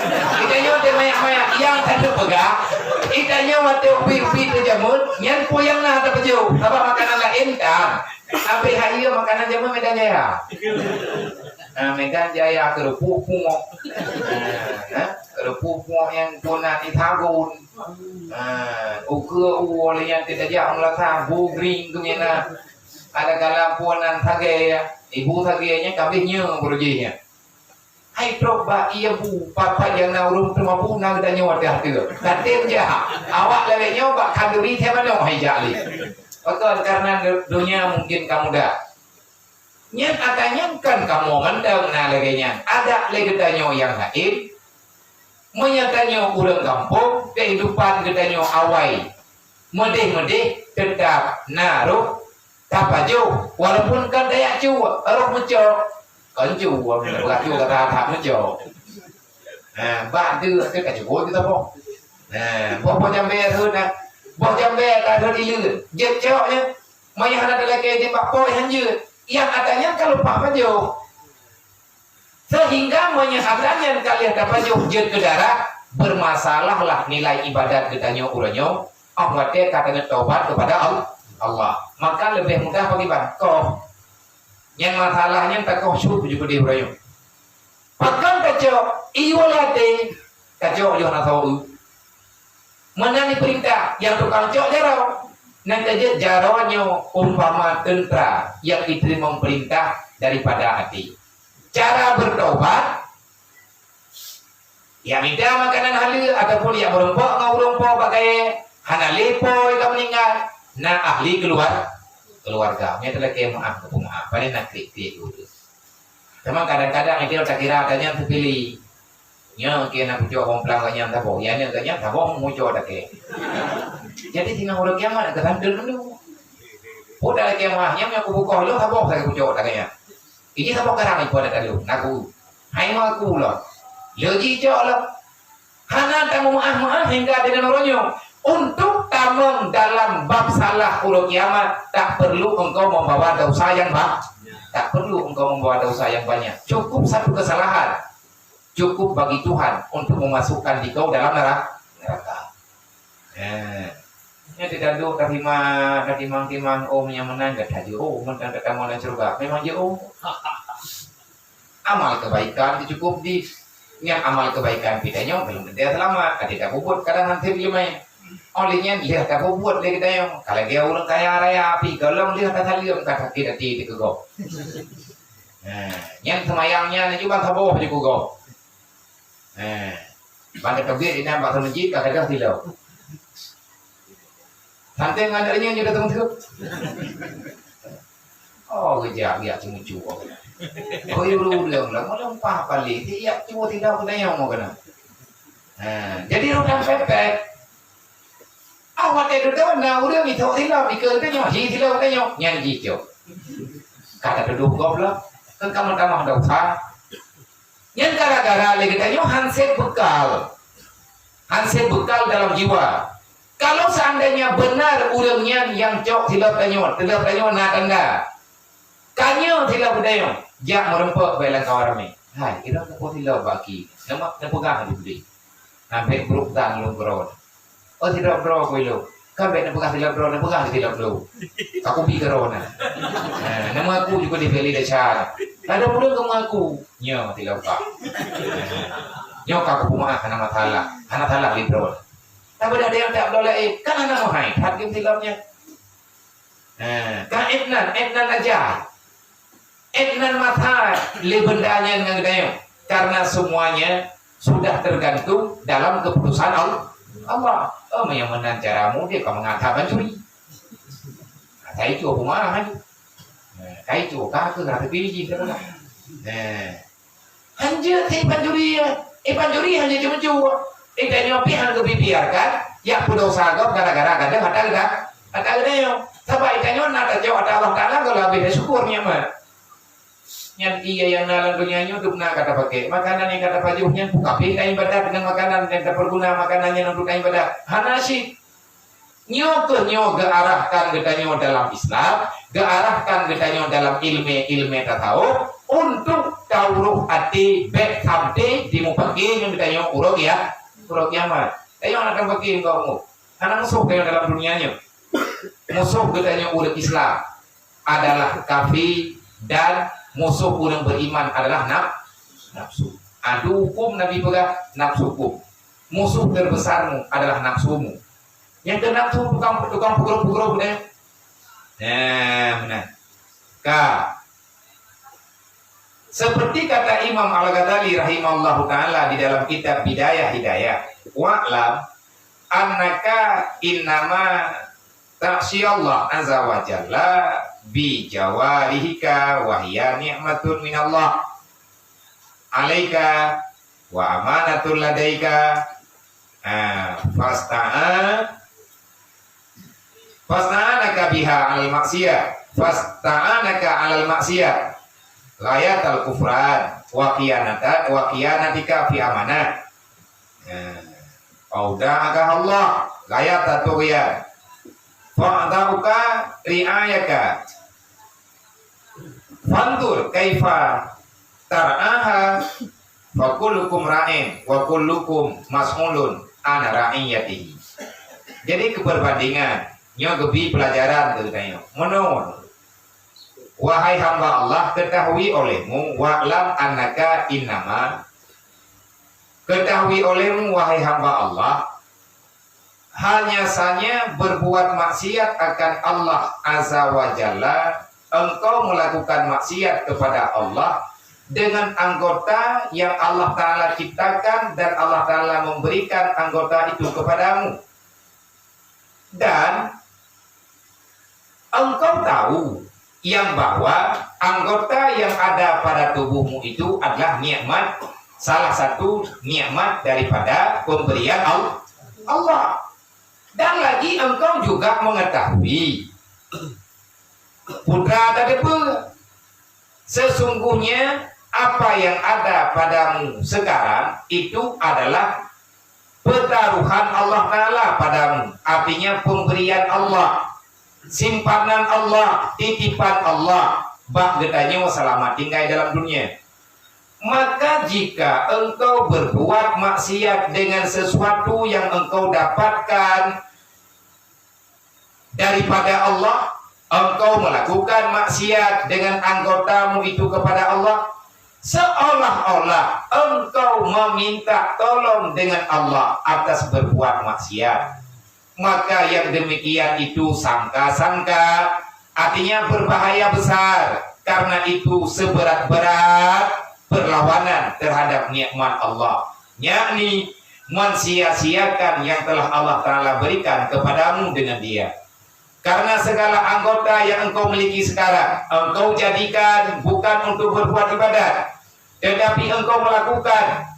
Kita nyoe teumayak-mayak nyang ka teupeugah. Kita nyoe watée ubi-ubi teujameun, nyan peue nyang na tapajoh. Sabab makanan laén kan. Tapi hai ieu makanan jameun Medan Jaya. Ah, Medan Jaya keurupuk puok. Ah, keurupuk puok nyang puna di Sagon. Ah, ukeue uwoe lé nyan teutajak meulasa bu gring keumiena. Ada kala punan sagée, ibu sagée nyan kabeh nyoe beurujih nyan. Hai trok bak ié bu, pat-pat nyang na ureueng teuma bu na geutanyoe watée ateueh. Tatem jak. Awak lawét nyoe bak khanduri teuh manoe hai jak lé. Pakon? Karena du-, donya mungkin ka mudah. Nyan ata nyan kan kamoe mandang na lagée nyan. Adak lé geutanyoe nyang laén. Meunyoe tanyoe ureueng gampông, keuhidupan geutanyoe awai. Meudeh-meudeh teutap na rôh tapajoh, walaupun kon tajak cue, rôh meucok. Kon cue, beurati ka that-that meucok. Nah, bak deuek teuh ka jeuet geutabong. Nah, boh-boh jambée rhot na. Boh jambée ka rhot ileuen. Jeuet cok nyan. Meunyoe hana talakée jeuet bak po, han jeuet. Nyang ata nyan ka lumpah pajoh. Sehingga meunyoe ata nyan ka lheueh tapajoh jeuet keu darah, bermasalahlah nilai ibadat geutanyoe uroe nyoe, óh watée ka taneuk tobat keupada Al-, Allah. Maka leubeh mudah pakriban? Koh. Nyang masalah nyan takoh sut baju peudeh uroe nyoe. Pakon tacok? Iwoe lé até, tacok yoh na saboh. Meunan dipeurintah, nyang tukang cok jaroe. Nyang ka jeuet jaroe nyoe umpama teuntra nyang jiteurimong peurintah daripada até. Cara bertobat, ya mita makanan haleue ataupun ya meurumpok ngon ureueng po bak kayée, hana lé po ka meuninggai, na ahli keuluar-, keuluarga. Nyan talakée meu'ah, meu'ah. Paléng na kriet-kriet ureueng. Teuma kadang-kadang itu takira ata nyan teupilih. Nyoe keu na kucok bông plang gobnyan saboh, ya nyoe gobnyan saboh mucok takée. Jadi singoh uroe kiamat ka santun dulu. Peue talakée meu'ah nyan nyang kubukoh lôn saboh sagai kucok takée nyan. Ini saboh karang ipo na talu, naku. Hai ma aku lôn. Leuji cok lôn. Hana tameu'ah-meu'ah hingga dengan uroe nyoe. Untuk tamong dalam bab salah uroe kiamat, tak perlu engkau membawa dosa yang ba-, tak perlu engkau membawa dosa yang banyak. Cukup satu kesalahan, cukup bagi Tuhan untuk memasukkan dikau dalam nera-, neraka. Eh, nyan teuka duek tatimang, tatimang-timang, oh, meunyoe meunan gata jeuet, oh, meunan gata tamong lam syeuruga. Memang jeuet, oh. Amal kebaikan itu cukup di, nyan amal kebaikan kita nyoe belum tentu selamat. Ada tapubuet kadang hansip leumaih. Oleh nyan lheueh tapubuet lé kita nyoe. Kalau dia ureueng kaya raya api, golom lheueh tasaleuem ka sakét até teuh keu gob. Nah, nyan seumayang nyan juga saboh ju keu gob. Nah, pada teubiet inan bak masjid ka gadoh silo. Sampai ngon ureueng nyan juga teungku. Oh, geujak, geujak ceumucu. Oh, ureueng-ureueng lah, meulumpah paléng, geujak cuba tidak keuneuk nyoe keunan. Ha, jadi ureueng pepet. Ah, watèe dudoe na ureueng ithok silop, ikeue tanyoe, ji silop tanyoe, nyan jicok. Ka tatudoh gob lah, kan ka meutamah dosa. Nyan gara-gara lé geutanyoe han sép beukal. Han sép beukal dalam jiwa. Kalau seandainya benar ureueng nyan nyang cok silop tanyoe, silop tanyoe na tanda. Ka nyoe silop geutanyoe, jak meureumpok bak lam kawan ramé. Hai, irong teupeue silop bak aki. Nama teupeugah di budi. Ambek brok tang lôn keudroe. Oh, sidroe-droe ku ilôn. Kan bèk neupeugah sidroe-droe, neupeugah sidroe-droe. Aku pi keudroe na. Ha, nama aku juga dibeli desya. Ada pula kamu aku. Nyo, tidak apa. Nyo ka aku peumaah, hana masalah. Hana salah lé droe. Tapi ada yang tak boleh, eh, kan hana mahai. Hakim silapnya. Ha, kan Ednan, Ednan aja. Ednan masa lé benda nyan ngon geutanyoe, karena semuanya sudah tergantung dalam keputusan Al-, Allah. Oh, meunyoe meunan caramu, dia ka meunan that pancuri. Nah, ka itu aku marah laju. Nah, ka itu ka keu rasa biji, saudara. Nah, hanjeuet si pancuri, ya. Eh, pancuri hanjeuet ceumeucue. Eh, tanyoe pih han geubiarkan, ya, peudosa gob gara-gara gadoh ata geuda-, ata geutanyoe. Sabab tanyoe na tacok ata Allah Taala, gohlom habéh syukur nikmat. Nyan ié nyang na lam donya nyoe dum na ka tapakék. Makanan nyang ka tapajoh nyan bukan pih taibadat deungon makanan nyang tapeuguna makanan nyan untuk taibadat. Hana cit. Nyoe keuh nyoe geuarahkan geutanyoe dalam Islam, geuarahkan geutanyoe dalam ilmé-ilmé tasawuf untuk taurôh até bèk sampoe jimupaké ngon geutanyoe uroe kia-, uroe kiamat. Tanyoe hana tapaké ngon Allah. Hana musoh tanyoe dalam donya nyoe. Musoh geutanyoe ureueng Islam adalah kafé dan musoh ureueng beriman adalah naf-, nafsu. Adu hukum Nabi peugah, nafsukum. Musuh terbesarmu adalah nafsumu. Nyang keu nafsu tukang, tukang pugro-pugro beuna. Nah, beuna. Ka. Seperti kata Imam Al-Ghazali rahimahullahu taala di dalam kitab Bidayah Hidayah, "Wa'lam annaka innama ta'siyallah azza wa jalla bi jawarihika wa hiya ni'matun minallah alaika wa amanatun ladaika." Ah, fasta'a-, fasta'anaka biha 'alal maksiyah, fasta'anaka 'alal maksiyah ghayatal kufran wa khiyanata-, wa khiyanatika fi amanah. Nah, auda'aka Allah ghayata tughyan. Fa'ta'uka ri'ayaka. Fanzur kaifa tar'aha, fa kullukum ra'in wa kullukum mas'ulun an ra'iyatihi. Jadi, keu perbandingan, nyoe geubi pelajaran keu geutanyoe. Meunoe, wahai hamba Allah, ketahui olehmu, wa'lam annaka innama, ketahui olehmu, wahai hamba Allah, hanya saja berbuat maksiat akan Allah Azza wa Jalla, engkau melakukan maksiat kepada Allah dengan anggota yang Allah Ta'ala ciptakan dan Allah Ta'ala memberikan anggota itu kepadamu. Dan engkau tahu yang bahwa anggota yang ada pada tubuhmu itu adalah nikmat, salah satu nikmat daripada pemberian Al-, Allah. Dan lagi engkau juga mengetahui, putra teudeue, sesungguhnya apa yang ada padamu sekarang itu adalah pertaruhan Allah Ta'ala padamu, artinya pemberian Allah, simpanan Allah, titipan Allah bak geutanyoe seulamat tinggai dalam dunia. Maka jika engkau berbuat maksiat dengan sesuatu yang engkau dapatkan daripada Allah, engkau melakukan maksiat dengan anggotamu itu kepada Allah, seolah-olah engkau meminta tolong dengan Allah atas berbuat maksiat, maka yang demikian itu sangka-sangka, artinya berbahaya besar, karena itu seberat-berat perlawanan terhadap nikmat Allah, yakni mensia-siakan yang telah Allah Ta'ala berikan kepadamu dengan dia. Karena segala anggota yang engkau miliki sekarang, engkau jadikan bukan untuk berbuat ibadat, tetapi engkau melakukan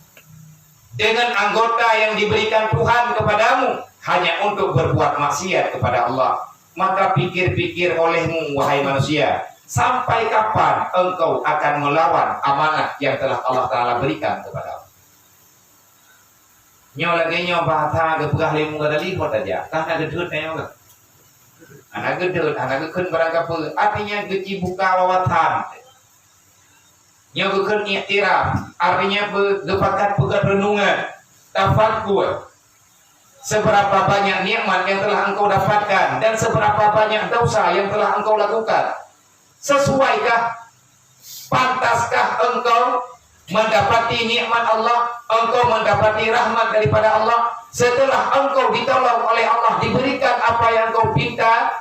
dengan anggota yang diberikan Tuhan kepadamu hanya untuk berbuat maksiat kepada Allah. Maka pikir-pikir olehmu, wahai manusia, sampai kapan engkau akan melawan amanah yang telah Allah Ta'ala berikan kepadamu? Nyoe lagée nyoe bahasa geupeugah lé Mughazali ho tajak, ka hana geudeuet tanyoe ka. Hana geudeuet, hana geukheun barang kapeue, artinya geucibuka wawasan. Nyoe geukheun iktiraf, artinya beu-, geupakat peugét reunungan, tafakkur. Seberapa banyak nikmat yang telah engkau dapatkan dan seberapa banyak dosa yang telah engkau lakukan. Sesuaikah, pantaskah engkau mendapati nikmat Allah, engkau mendapati rahmat daripada Allah, setelah engkau ditolong oleh Allah, diberikan apa yang engkau pinta,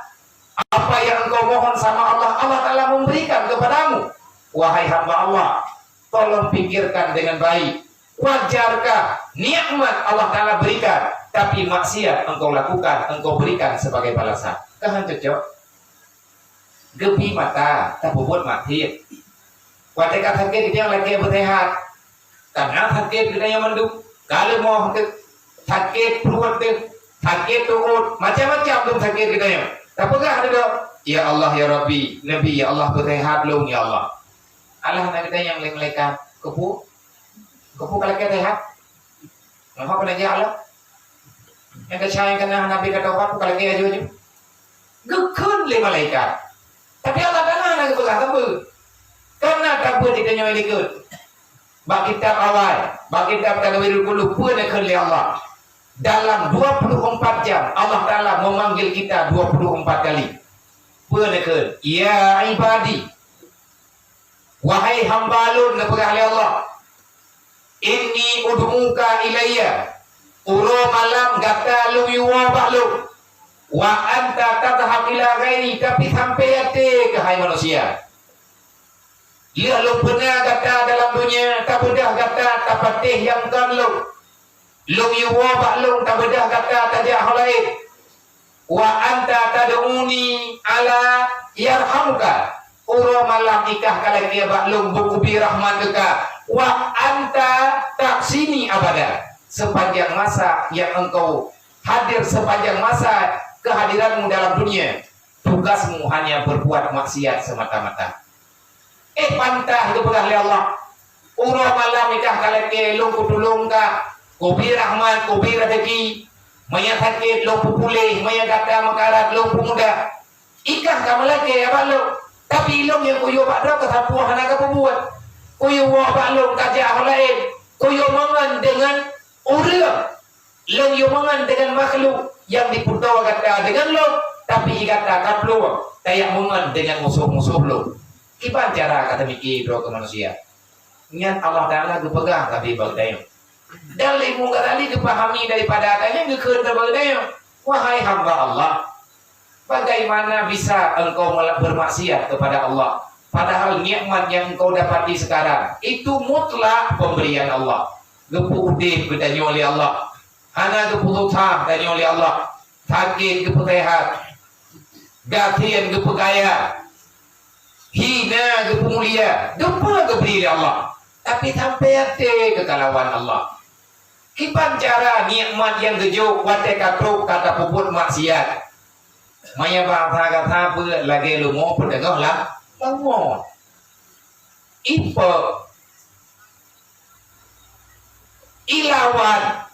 apa yang engkau mohon sama Allah, Allah Ta'ala memberikan kepadamu? Wahai hamba Allah, tolong pikirkan dengan baik. Wajarkah nikmat Allah Ta'ala berikan, tapi maksiat engkau lakukan, engkau berikan sebagai balasan? Kan cocok? Geubi mata, tapeubuet maksiat. Watée ka sakét, geutanyoe lakée beuseuhat. Kana sakét geutanyoe mandum, ka leumoh teuh, sakét pruet teuh, sakét tuot, macam-macam dum sakét geutanyoe. Tapeugah dudoe, "Ya Allah, ya Rabbi, Nabi, ya Allah, beuseuhat lôn, ya Allah." Alah na geutanyoe lé malaikat, "Keupeue? Keupeue ka lakée seuhat? Nyoe peunajak Allah. Nyang desya nyang kana Nabi ka tobat, ka lakée aju-aju." Geukheun lé malaikat. Tapi Allah Ta'ala hana geupeugah sapeue. Karena tabeuet di tanyoe likot. Bak kitab awai, bak kitab Tanwirul Qulub, peue neukheun lé Allah. Dalam dua puluh empat jam, Allah Ta'ala memanggil kita dua puluh empat kali. Peue neukheun, "Ya ibadi." Wahai hamba lôn, neupeugah lé Allah, "Inni ud'uka ilayya." Uroe malam gata lôn yue bak lôn. "Wa anta tadhhab ila ghairi," tapi sampai até keuh hai manusia. Lheueh lôn peuna gata dalam dunia, tabeudôh gata tapatéh nyang kon lôn. Lôn yue bak lôn tabeudôh gata tajak ho laén. "Wa anta tad'uni ala yarhamuka." Uroe malam ikah ka lakée bak lôn beukubi rahmat keu ka. "Wa anta taksini abada." Sepanjang masa yang engkau hadir, sepanjang masa kehadiranmu dalam dunia, tugasmu hanya berbuat maksiat semata-mata. Eh, pantas geupeugah lé Allah, "Uroe malam ikah ka lakée lôn kutulông ka, kubi rahmat, kubi rezeki, meunyo sakét lôn peupuléh, meunyo gata meukarat lôn peumudah." Ikah ka meulakée bak lôn, tapi lôn nyang kuyue bak droe keusapeue hana kapeubuet. Kuyue bak lôn tajak ho laén, kuyue meungon deungon ureuëng. Lôn yue meungon deungon makhluk nyang jipeutoe gata deungon lôn, tapi gata ka plueng tajak meungon deungon musoh-musoh lôn. Kiban cara ka teumiki droe keu manusia. Nyan Allah Ta'ala geupeugah tapi bak geutanyoe. Dan lé Imam Ghazali geupahami daripada ayat nyan geukheun bak geutanyoe, "Wahai hamba Allah, bagaimana bisa engkau mela-, bermaksiat kepada Allah, padahal nikmat yang engkau dapati sekarang itu mutlak pemberian Allah?" Geupeu udeb geutanyoe lé Allah. Hana geupeu susah geutanyoe lé Allah. Sakét geupeu seuhat. Gasien geupeu kaya. Hina geupeu mulia. Geupeu geubri lé Allah. Tapi sampai até keu kalawan Allah. Kiban cara nikmat nyang geujok watée ka trok ka tapeubuet maksiat. Maya bahasa gata peue lagée lumoe peuteungoh lah. Lumoe. Ipe ilawan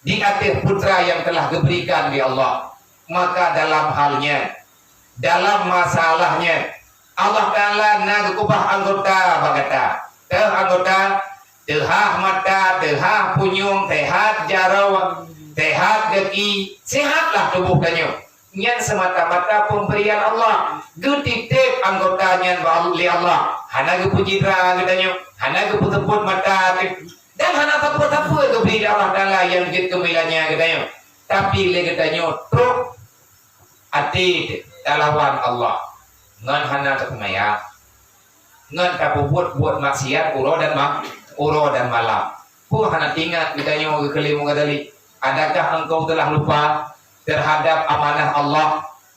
di ateueh putra yang telah geuberikan di Allah. Maka dalam halnya, dalam masalahnya, Allah Ta'ala na geukeubah anggota bak gata. Teuh anggota, teuhah mata, teuhah punyueng, teuhah jaroe, teuhah gaki, sehatlah tuboh tanyoe. Nyan semata-mata pemberian Allah. Geutitép anggota nyan bak lé Allah. Hana geupeucidra geutanyoe, hana geupeuseupôt mata teuh, dan hana sapeue-sapeue geubri lé Allah Ta'ala nyang jeuet keu meulanya geutanyoe. Tapi lé geutanyoe trok até talawan Allah ngon hana tapeumaya. Ngon tapeubuet buet maksiat uroe dan ma-, uroe dan malam. Peue hana teuingat geutanyoe geukheun lé Imam Ghazali, "Adakah engkau telah lupa terhadap amanah Allah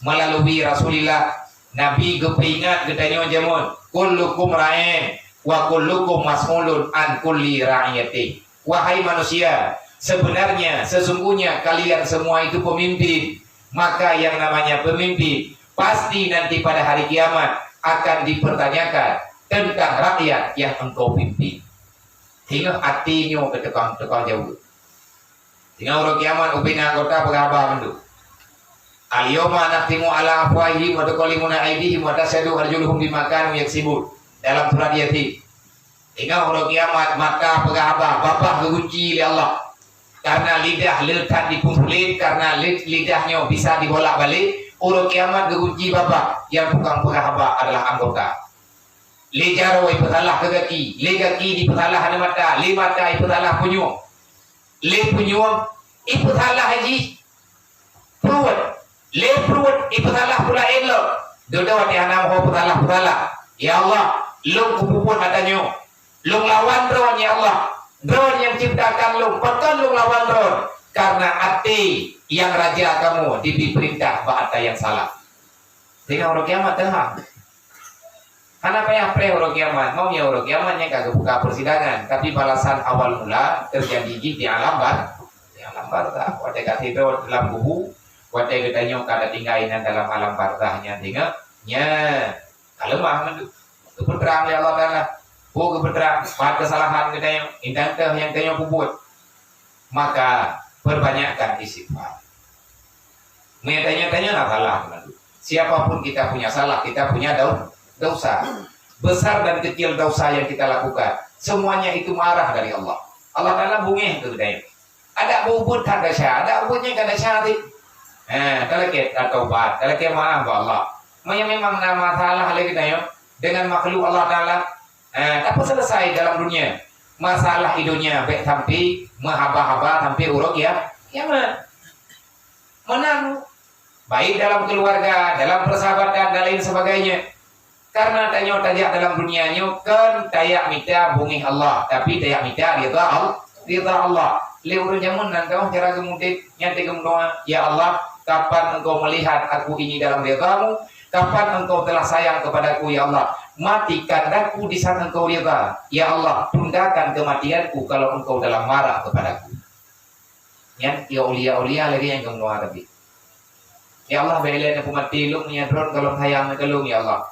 Melalui Rasulullah, Nabi geupeuingat geutanyoe jameun, "Kullukum ra'in wa kullukum mas'ulun an kulli ra'iyatih." Wahai manusia, sebenarnya, sesungguhnya kalian semua itu pemimpin. Maka yang namanya pemimpin pasti nanti pada hari kiamat akan dipertanyakan tentang rakyat yang engkau pimpin. Ingat hati nyoe keu tukang-tukang jaweueb. Singoh uroe kiamat ubena anggota peugah haba mandum. "Al-yawma nakhtimu ala afwahihim wa tukallimuna aidihim wa tasyhadu arjuluhum bima kanu yaksibun." Dalam surat Yasin. Singoh uroe kiamat mata peugah haba, babah geugunci lé Allah. Karena lidah le that dipeusulet, karena li-, lidah nyoe bisa dibolak-balik, uroe kiamat geugunci babah, nyang tukang peugah haba adalah anggota. Lé jaroe ipeusalah keu gaki, lé gaki dipeusalah aneuk mata, lé mata ipeusalah punyueng. Lé punyueng ipeusalah jih pruet, lé pruet ipeusalah peulaén lom. Dudoe watée hana ho peusalah-peusalah, "Ya Allah, lôn kupeubuet ata nyoe. Lôn lawan Droe, ya Allah. Droe nyang ciptakan lôn, pakon lôn lawan Droe?" Karena até nyang raja kamoe jibri peurintah bak ata nyang salah. Singoh uroe kiamat teuhah. Hana payah preh uroe kiamat. Ngon ya uroe kiamat nyan ka geubuka persidangan, tapi balasan awal mula teujadi jih di alam bar-, di alam barzakh. Watée ka sidroe lam kubu, watée geutanyoe ka tatinggai nan dalam alam barzakh nyan, ingat, nyan ka leumah mandum. Geupeutrang lé Allah Taala. Peue geupeutrang? Pat keusalahan geutanyoe, indang teuh nyang tanyoe peubuet. Maka perbanyakkan istighfar. Meunyoe tanyoe-tanyoe na salah, siapapun kita punya salah, kita punya dau-, dosa. Besar dan kecil dosa yang kita lakukan, semuanya itu marah dari Allah. Allah Taala bungéh keu geutanyoe. Ada beubuet that desya, ada beubuet nyang ka desya tadi. Eh, talakée taubat, talakée maaf bak Allah. Meunyoe memang na masalah lé geutanyoe dengan makhluk Allah Taala, eh, tapeuselesai dalam dunia. Masalah di dunia bék sampai meuhaba-haba sampai uroe kia-, kiamat. Meunan, baik dalam keluarga, dalam persahabatan dan lain sebagainya. Karena tanyoe tajak dalam dunia nyoe kon tajak mita bungéh Allah, tapi tajak mita ridha Al-, ridha Allah. Lé ureuëng jameun nan teuh cara geumudeb, nyan teungoh meudoa, "Ya Allah, kapan Engkau melihat aku ini dalam ridha-Mu? Kapan Engkau telah sayang kepadaku, ya Allah? Matikan aku di saat Engkau ridha. Ya Allah, tundakan kematianku kalau Engkau dalam marah kepadaku." Nyan ya aulia-aulia lagée nyang geumeudoa tadi. "Ya Allah, bék ilée neupeumaté lôn meunyoe Droe gohlom sayang keu lôn, ya Allah.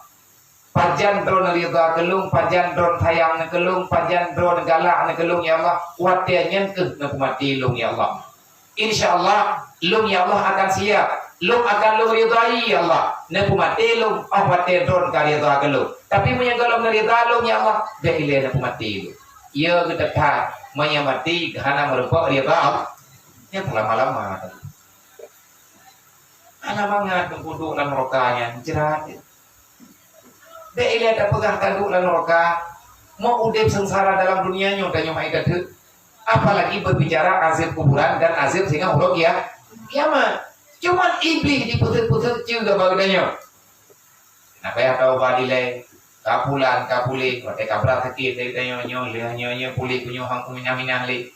Pajan Droe ridha keu lôn, pajan Droe sayang keu lôn, pajan Droe galak keu lôn, ya Allah. Watée nyan kheueh neupeumaté lôn, ya Allah. Insya Allah, lôn, ya Allah, akan siap. Lôn akan lôn ridhai, ya Allah. Neupeumaté lôn, oh watée Droe ka ridha keu lôn. Tapi meunyoe gohlom ridha lôn, ya Allah, bék ilée neupeumaté lôn." Ya geuteuphat, meunyoe maté hana meurumpok ridha Allah. Nyan lama-lama tadi. Hana mangat teungku duek lam neuraka nyan, jrat. Bék ilée tapeugah taduek lam neuraka, meu udeb seungsara dalam dunia nyoe tanyoe hai ka teuk. Apalagi berbicara azab kuburan dan azab singoh uroe kia-, kiamat. Cuman Iblih dipeuseuk-peuseuk ceue gaba geutanyoe. Nah, payah taubat dilée, ka pulan, ka puléh, watée ka brat sakét lé geutanyoe nyoe, lheueh nyoe, nyoe puléh keu nyoe hang kuminah-minah lé.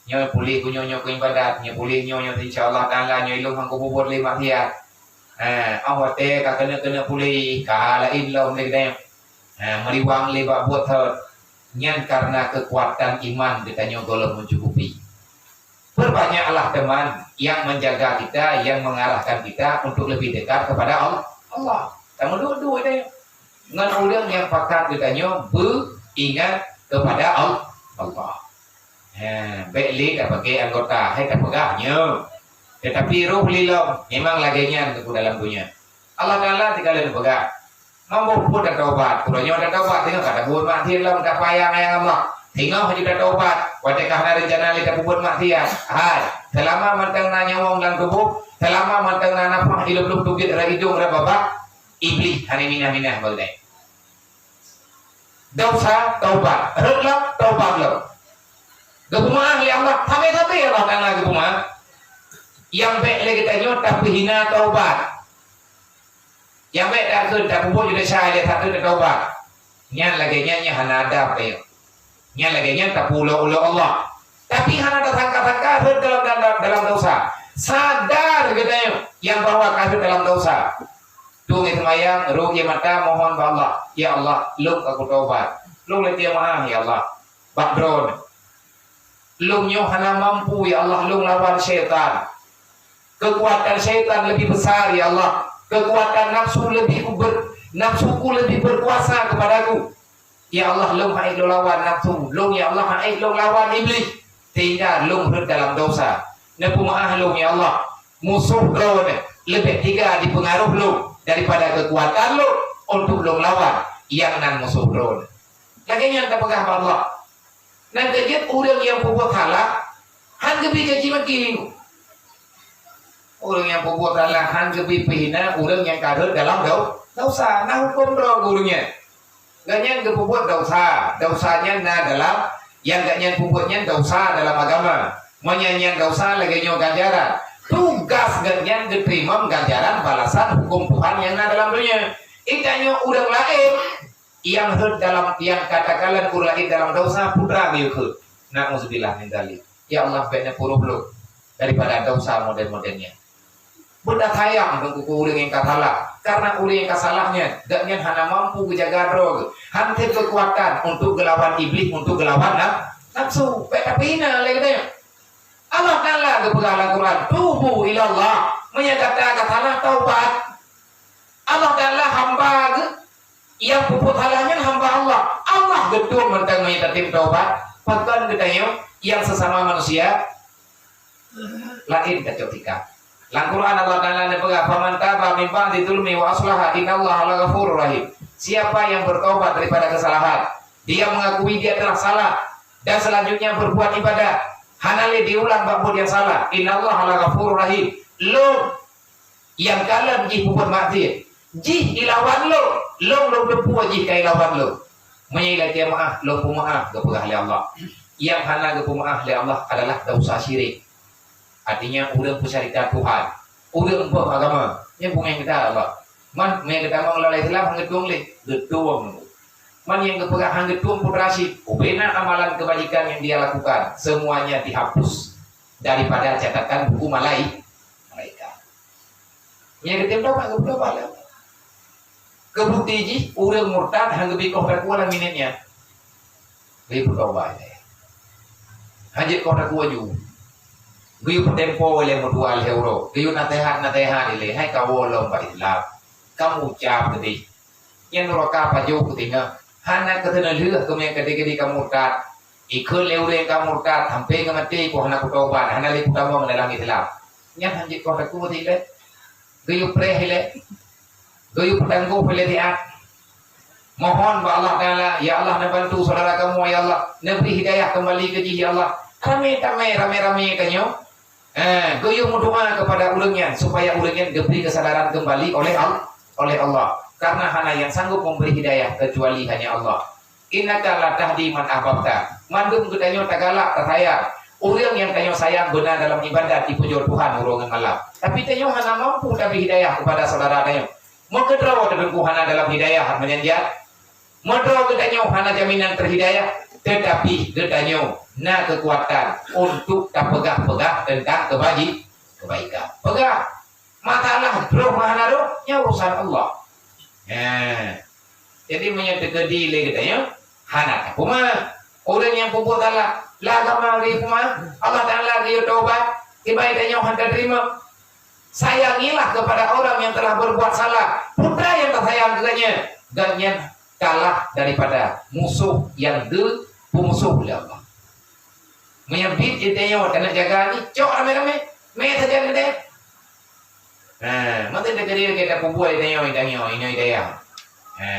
Nyoe puléh keu nyoe, nyoe keu ibadat, nyoe puléh nyoe, nyoe insya Allah Taala, nyoe ilong hang kububuet lé maksiat. Ha, oh watée ka keuneuk-keuneuk puléh, ka laén lom lé geutanyoe. Ha, meuriwang lé bak buet thot. Nyan karena keukuatan iman geutanyoe gohlom meucukupi. Perbanyaklah teman yang menjaga kita, yang mengarahkan kita untuk lebih dekat kepada Al-, Allah. Tameuduek-duek deh ngon ureuëng nyang pakat geutanyoe beuingat kepada Al-, Allah. Ha, bék lé tapakai anggota, hai tapeugah nyoe. Tetapi roh lilom memang lagée nyan teungku dalam dunia. Allah Taala tinggai lé neupeugah, "Mambo pun tataubat, uroe nyoe tataubat, teungoh ka tabuet maksiat lom, tapayang ayang Allah. Teungoh haju tataubat, watée ka hana reuncana lé tapubuet maksiat. Hai, seulama mantong na nyawöng lam tuboh, seulama mantong na nafah di lub-lub teubiet rot idong rot babah, Iblih hana minah-minah bak geutanyoe." Desya taubat, rot lom taubat lom. Geupeumaáh lé Allah, sabe-sabe Allah Taala geupeumaáh. Nyang bék lé geutanyoe tapeuhina taubat. Nyang bék takheun tapubuet jeuet desya lé satu tataubat. Nyan lagée nyan nyang hana adab tayue. Nyan lagée nyan tapeuulo-ulo Allah. Tapi hana tasangka-sangka rhot dalam, dalam, dalam desya. Sadar Nyang bahwa ka rhot dalam dosa. Tueng seumayang, rhot ie mata, mohon bak Allah, "Ya Allah, lôn ka kutobat. Lôn leutie meu'ah, ya Allah, bak Droeneuh. Lôn nyoe hana mampu, ya Allah, lôn lawan syaitan. Keukuatan syaitan leubeh besar, ya Allah. Keukuatan nafsu leubeh ber-, nafsuku leubeh berkuasa keupadaku. Ya Allah, lôn hana ék lôn lawan nafsu lôn, ya Allah, hana ék lôn lawan Iblih, sehingga lôn rhot dalam dosa. Neupeumeu'ah lôn, ya Allah. Musoh Droeneuh leubeh teuga dipeungaroh lôn daripada keukuatan lôn untuk lôn lawan nyang nan musoh Droeneuh." Lagée nyan tapeugah bak Allah. Nyang keujeuet, ureuëng nyang peubuet salah hán geubri caci maki. Ureuëng nyang peubuet salah hán geubri peuhina ureuëng nyang ka rhot dalam dau-, dosa. Na huköm droe geuh ureuëng nyan. Gobnyan geupeubuet dosa. Dosa nyan na dalam, nyang gobnyan peubuet nyan dosa dalam agama. Meunyan nyan dosa lagée nyoe ganjaran. Tugaih gobnyan geuteurimong ganjaran balasan huköm Tuhan nyang na dalam donya. Geutanyoe ureuëng laén nyang rhot dalam, nyang katakanlah ureuëng laén dalam dosa, peue teuma geuyue kheun. Na'udzubillah min dzalik. Ya Allah, bék neupeuruh lôn daripada dosa model-model nyan. Beuta sayang dong keu ureuëng nyang ka salah, karena ureuëng nyang ka salah nyan, gobnyan hana mampu geujaga droe geuh, hana keukuatan untuk geulawan Iblih, untuk geulawan naf-, nafsu. Bék tapeuhina lé geutanyoe. Allah Taala geupeugah lam Quran, "Tubu ilallah." Meunyoe gata ka salah, taubat. Allah Taala hamba geuh, nyang peubuet salah nyan hamba Allah. Allah geutueng mantong meunyoe tatem taubat. Pakon geutanyoe nyang sesama manusia laén tacok tika. Lam Quran Allah Taala neupeugah, "Faman taba min ba'di zulmi wa aslaha innallaha laghafurur rahim." Siapa yang bertobat daripada kesalahan, dia mengakui dia telah salah, dan selanjutnya berbuat ibadah, hana lé diulang bak buet nyang salah, innallaha laghafurur rahim. Lôn nyang kalon jih peubuet maksiet, jih ilawan lôn, lôn lôn teupeu jih ka ilawan lôn. Meunyoe ilakée meu'ah, lôn peumeu'ah, geupeugah lé Allah. Nyang hana geupeumeu'ah lé Allah adalah dosa syirik. Artinya, ureuëng peusyarikat Tuhan, ureuëng boh agama, nyan bukan kita Allah. Man, meunyoe geutamong lam Islam, hana geutueng lé, geutueng. Man nyang geupeugah hana geutueng, putra syiek, ubena amalan kebajikan yang dia lakukan, semuanya dihapus daripada catatan buku malai-, malaikat. Nyang geutem tobat, geupeuteubat lé. Keubukti jih, ureuëng murtad hana geubri koh takue lam minét nyan. Geuyue peutobat ilée. Hana jeuet koh takue ju. Geuyue peutempo ilée meutuah lhée uroe. Geuyue naseuhat-naseuhat ilée, hai kawoe lom bak Islam. Kamu ucab geudeh. Nyan nuraka pajoh keutinggai. Hana keuteuneuh lheueh keumeung keudeh-keudeh ka murtad. Ikheun lé ureuëng ka murtad, sampoe ngon maté, "Ku hana kutobat, hana lé kutamong dalam Islam." Nyan hana jeuet koh takue ilée. Geuyue preh ilée. Geuyue peutanggoh ilée siat. Mohon bak Allah Taala, "Ya Allah, neubantu saudara kamoe, ya Allah. Neubri hidayah keumbali keu jih, ya Allah." Ramé tamé, ramé-ramé tanyoe. Eh, geuyue meudoa kepada ureuëng nyan, supaya ureuëng nyan geubri keusadaran keumbali oleh Al-, oleh Allah. Karena hana nyang sanggup memberi hidayah kecuali hanya Allah. "Innaka la tahdi man ahbabta." Mandum geutanyoe tagalak, tasayang. Ureuëng nyang tanyoe sayang beuna dalam ibadat, jipujoe Tuhan uroe ngon malam. Tapi tanyoe hana mampu tabri hidayah kepada saudara tanyoe. Meukeudroe teuh Teungku hana dalam hidayah meunyan jih. Meudroe geutanyoe hana jaminan teuhidayah, tetapi geutanyoe na keukuatan untuk tapeugah-peugah teuntang keubaji-, keubaikan. Peugah, masalah droe meuhana droe, nyan urusan Allah. Nah, jadi meunyoe teukeudi lé geutanyoe, hana tapeuma. Ureuëng nyang peubuet salah, lam agama geuyue peuma, Allah Taala geuyue tobat, kiban tanyoe hana teurimong. Sayangilah kepada orang yang telah berbuat salah. Peue nyang tasayang keu gobnyan? Gobnyan kalah daripada musoh nyang geupeumusoh lé Allah. Meunyoe biet geutanyoe taneuk jaga ni, cok ramé-ramé, mé sajan geude. Ha, mantong teukeudi kita peubuet tanyoe, tanyoe, inoe daya. Ha,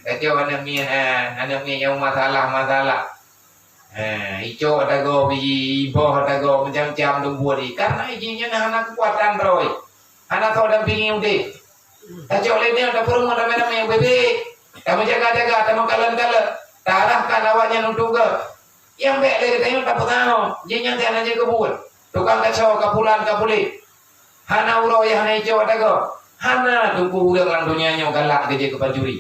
kacok aneuk miet, ha, aneuk miet nyang masalah-masalah. Ha, icok ata gob, i-, iboh ata gob, macam-macam dum buet i. Karena jih nyan hana keukuatan droe. Hana soe dampingi udeb. Tacok lé nyoe, tapeurumoh ramé-ramé ubé-bé. Tameujaga-jaga, tameukalon-kalon. Taarahkan awaknyan untuk geuh. Nyang bék lé geutanyoe tapeutanyoe, jih nyan teuh hana jeuet keu buet. Tukang kaco, ka pulan, ka puléh. Hana uroe nyang hana icok ata gob. Hana teungku ureuëng lam donya nyoe galak geujeuet keu pancuri.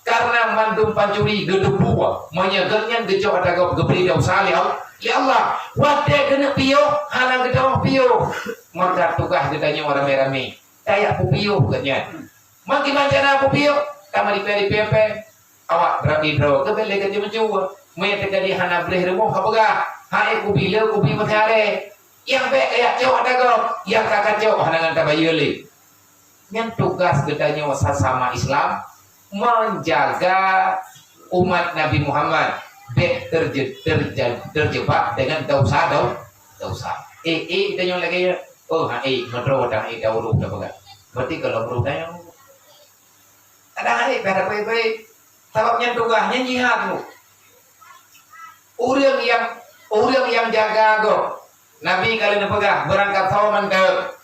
Karena mandum pancuri geuteupeue, meunyoe gobnyan geucok ata gob geubri desya lé Al-, lé Allah. Watée keuneuk piôh, hana geutawah piôh. Maka tugaih geutanyoe ramé-ramé tajak peupiôh geuh nyan. Mangkeuman cara peupiôh, tameuripée-ripée péng. Awak beurati droe, geubek lé geutanyoe meucue. Meunyo teuka jih hana bréh rumoh ka peugah, "Hai kubi le, kubi meusiaré." Nyang bék kajak cok ata gob, nyang ka kacok hana ngon tabayeue lé. Nyan tugaih geutanyoe sasama Islam, menjaga umat Nabi Muhammad bék terje-, terje-, terjebak dengan dosa-do-, dosa. Eh, eh, geutanyoe lagée nyan, oh, ha, eh, meudroe dan eh, daurôh dah peugah. Berarti kalau meudroe dan Kadang hai pada baik-baik. Sabab nyan tugaih nyan jihad tu. Ureuëng nyang, ureuëng nyang jaga gob. Nabi ka lheueh neupeugah, beurangkat sawa manteuek.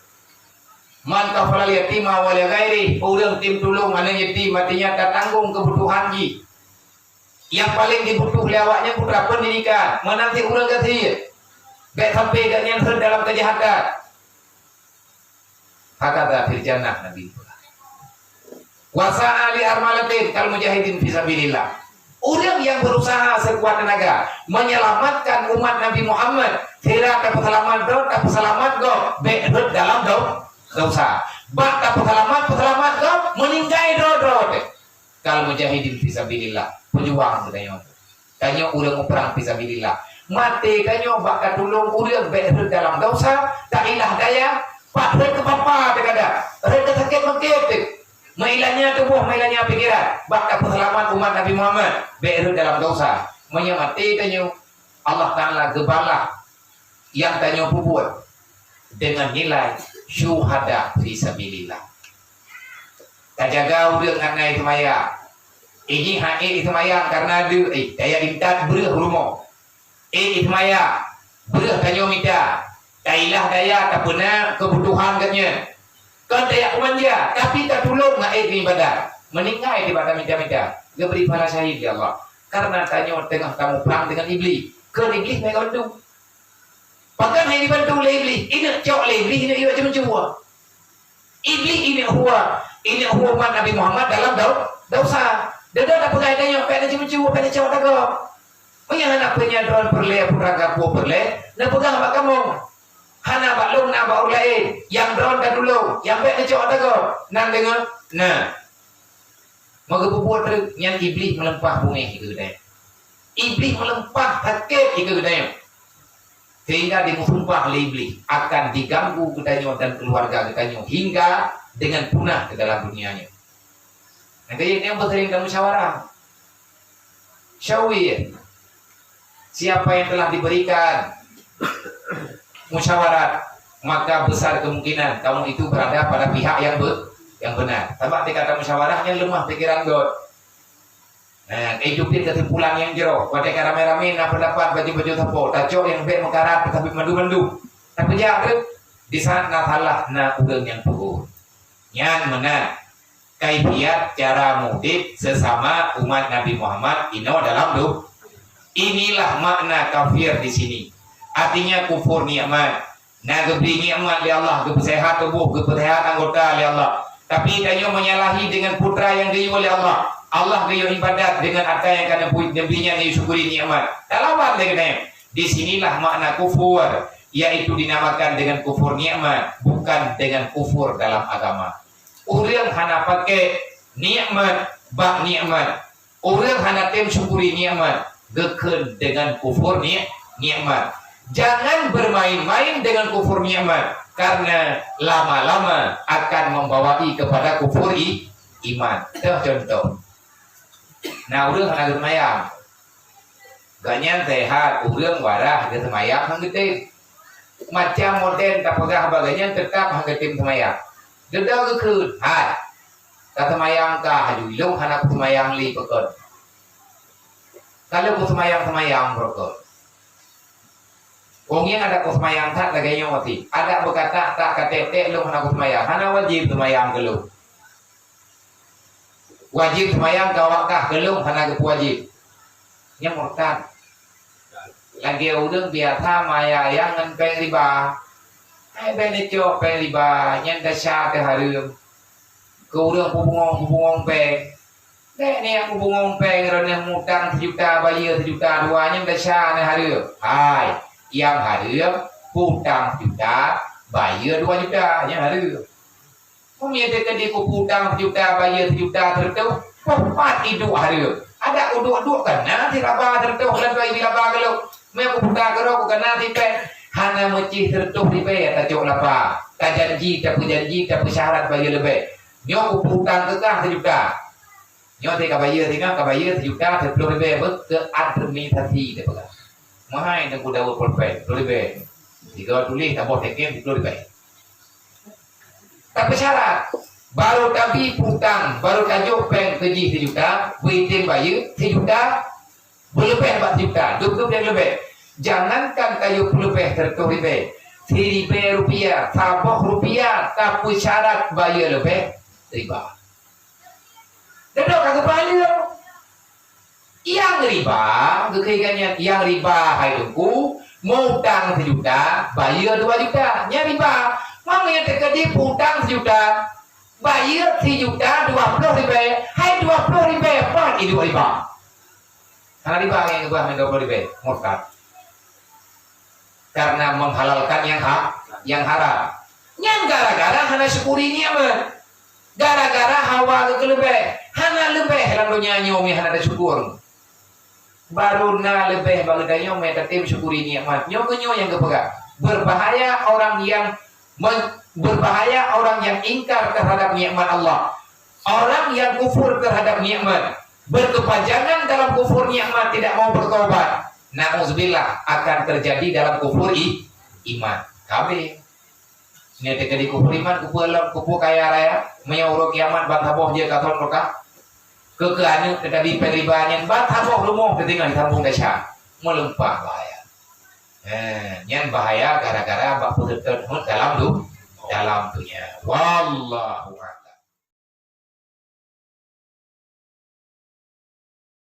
"Man kafalal yatima wa li ghairi," ureuëng tim tulông aneuëk yatim, artinya tatanggong keubutuhan jih. Nyang paleng jibutuh lé awaknyan putra pendidikan, meunan cit ureuëng gasien. Bék sampai gobnyan rhot dalam keujahatan. Hakadha fil jannah, Nabi. "Wa sa'a li armalatin kal mujahidin fi sabilillah." Ureuëng nyang berusaha sekuat tenaga menyelamatkan umat Nabi Muhammad, sira tapeuseulamat droe, tapeuseulamat gob, bék rhot dalam do-, dosa. Bak tapeuseulamat, peuseulamat gob, meuninggai droe-droe teuh. Kal mujahidin fi sabilillah, peujuang geutanyoe. Tanyoe ureuëng muprang fi sabilillah. Maté tanyoe bak tatulông ureuëng bék rhot dalam dosa, tailah daya, pat rhot keu papa teuh kadang, rhot keu sakét meukeue teuh. Meulanya tuboh, meulanya pikiran, bak tapeuseulamat umat Nabi Muhammad, bék rhot dalam dosa. Meunyoe maté tanyoe, Allah Taala geubalah nyang tanyoe peubuet deungon nilai syuhada fi sabilillah. Tajaga ureuëng ngon na seumayang. Ini hak ék seumayang karena deuek, eh, daya intat breueh rumoh. Ék seumayang, breueh tanyoe mita. Tailah daya tapeuna keubutuhan geuhnyan. Kon tajak peumanja, tapi tatulông ngon ék ibadat. Meuninggai teuh bak tamita-mita, geubri pahala syahid lé Allah. Karena tanyoe teungoh tamuprang deungon Iblih. Kon Iblih meubantu. Pakon hai dibantu lé Iblih? Ineuk cok lé Iblih, ineuk iwa ceumeucue. Iblih ineuk hua, ineuk hua umat Nabi Muhammad dalam dau-, dosa. Dada tapeugah tanyoe, "Bék neuceumeucue, bék neucok ata gob." Meunyoe hana peue nyan droen peureulée, putra gapu peureulée, neupeugah bak kamoe. Hana bak lôn, na bak ureuëng laén. Nyang droen tatulông, nyang bék neucok ata gob. Nan deungoe? Na. Maka peubuet treuk nyan Iblih meuleumpah beungéh keu geutanyoe. Iblih meuleumpah sakét keu geutanyoe. Sehingga dimeusumpah lé Iblih akan diganggu geutanyoe dan keluarga geutanyoe hingga dengan punah ke dalam dunia nyoe. Maka nyan nyang sering tamusyawarah. Syawir. Siapa yang telah diberikan musyawarat, maka besar kemungkinan kamu itu berada pada pihak yang be-, yang benar. Sabab di kata musyawarah nyan leumah pikiran geuh. Nah, itu pih kesimpulan nyang jroh. Watée ka ramé-ramé na pendapat baju-baju sapo, tacok nyang bék meukarat tapi mandum-mandum. Tapi jak tu, di saat na salah na ureuëng nyang tegur. Nyan meunan. Kaifiat cara mudeb sesama umat Nabi Muhammad inoe dalam du-, inilah makna kafir di sini. Artinya kufur nikmat. Na geubri nikmat lé Allah, geupeusehat tuboh, geupeusehat anggota lé Allah. Tapi tanyoe menyalahi dengan putra nyang geuyue lé Allah. Allah geuyue ibadat dengan ata nyang ka neubri nyan, syukuri nikmat. Talawan lé geutanyoe. Di sinilah makna kufur, yaitu dinamakan dengan kufur nikmat, bukan dengan kufur dalam agama. Ureuëng hana pakai nikmat bak nikmat. Ureuëng hana tem syukuri nikmat, geukheun dengan kufur ni-, nikmat. Jangan bermain-main dengan kufur nikmat, karena lama-lama akan membawai kepada kufur i-, iman. Teuh contoh. Na ureuëng hana geuseumayang. Gobnyan sehat, ureuëng waras, geuseumayang han geutem. Macam model tapeugah bak gobnyan, teutap han geutem seumayang. Deuda geukheun, "Hai, ka seumayang ka, haju ilong hana kuseumayang lé peukon. Ka lheueh kuseumayang-seumayang peukon." Wong nyang adak kuseumayang that lagée nyoe maté. Adak beukata, "Tak ka tek-tek lôn hana kuseumayang." Hana wajéb seumayang keu lôn. Wajéb seumayang ka awak kah, keu lôn hana geupeuwajéb. Nyan murtad. Lagée ureuëng biasa mayang ngon péng riba. Hai bék neucok péng riba, nyan desya teuh hareuem. Keu ureuëng peubungong-peubungong péng. Bék niyak peubungong péng, droeneuh mutang sijuta, bayeue sijuta dua, nyan desya neuh hareuem. Hai, nyang hareuem, peutang sijuta, Bayeue dua juta, nyan hareuem. Meunyoe teukeudi kupeue utang sijuta, bayeue sijuta sireutôh, peue pat iduek hareuem. Adak uduek-duek kana siraba sireutôh lôn bayeue laba gohlom. Meunyoe kupeue utang keudroe kana sipèh, hana meucih sireutôh ribèe tacok laba. Tajanji, tapeujanji, tapeusyarat bayeue leubeh. Nyoe kupeue utang keu kah sijuta. Nyoe teuh ka bayeue singoh, ka bayeue sijuta siplôh ribèe beuh keu administrasi teupeugah. Meuhai teungku dawa pulpen, siplôh ribèe. Sigoe tuléh saboh teken siplôh ribèe. Tapi syarat, barô tabi peue utang, barô tajok péng keu jih sijuta, beuitem bayeue sijuta, beuleubeh bak sijuta, dua ploh ribèe leubeh. Jangankan kayue peuleubeh sireutôh ribèe, siribèe rupiah, saboh rupiah, tapi syarat bayeue leubeh riba. Dedok ka geupaleueng. Nyang riba, geukheun nyan, nyang riba hai teungku, meu-utang sijuta, bayeue dua juta. Nyan riba. Meunyoe teukeudi peue utang sijuta, bayeue sijuta dua ploh ribèe, hai dua ploh ribèe pat iduek riba. Hana riba nyang geubah meunan dua ploh ribèe, murtad. Karena menghalalkan yang ha-, yang haram. Nyan gara-gara hana syukuri nikmat. Gara-gara hawa geukeuleubeue, hana leubeh lam donya nyoe meuhana tasyukur. Baru na leubeh bak geutanyoe meutatém syukuri nikmat. Nyoe keuh nyoe nyang geupeugah, berbahaya orang yang men-, berbahaya orang yang ingkar terhadap nikmat Allah. Orang yang kufur terhadap nikmat, berkepanjangan dalam kufur nikmat, tidak mau bertobat, na'udzubillah, akan terjadi dalam kufur i-, iman. Kabeh. Nyoe teukeudi kufur iman, kufur lom, kufur kaya raya. Meunyoe uroe kiamat ban saboh jeuet ka thon meuka. Keu, keu aneuk teutabri péng riba nyan ban saboh rumoh teutinggai sambong desya. Meulumpah bahaya. Eh, nyan bahaya gara-gara bak peuseutôt dalam du-, dalam dunia. Wallahu a'lam.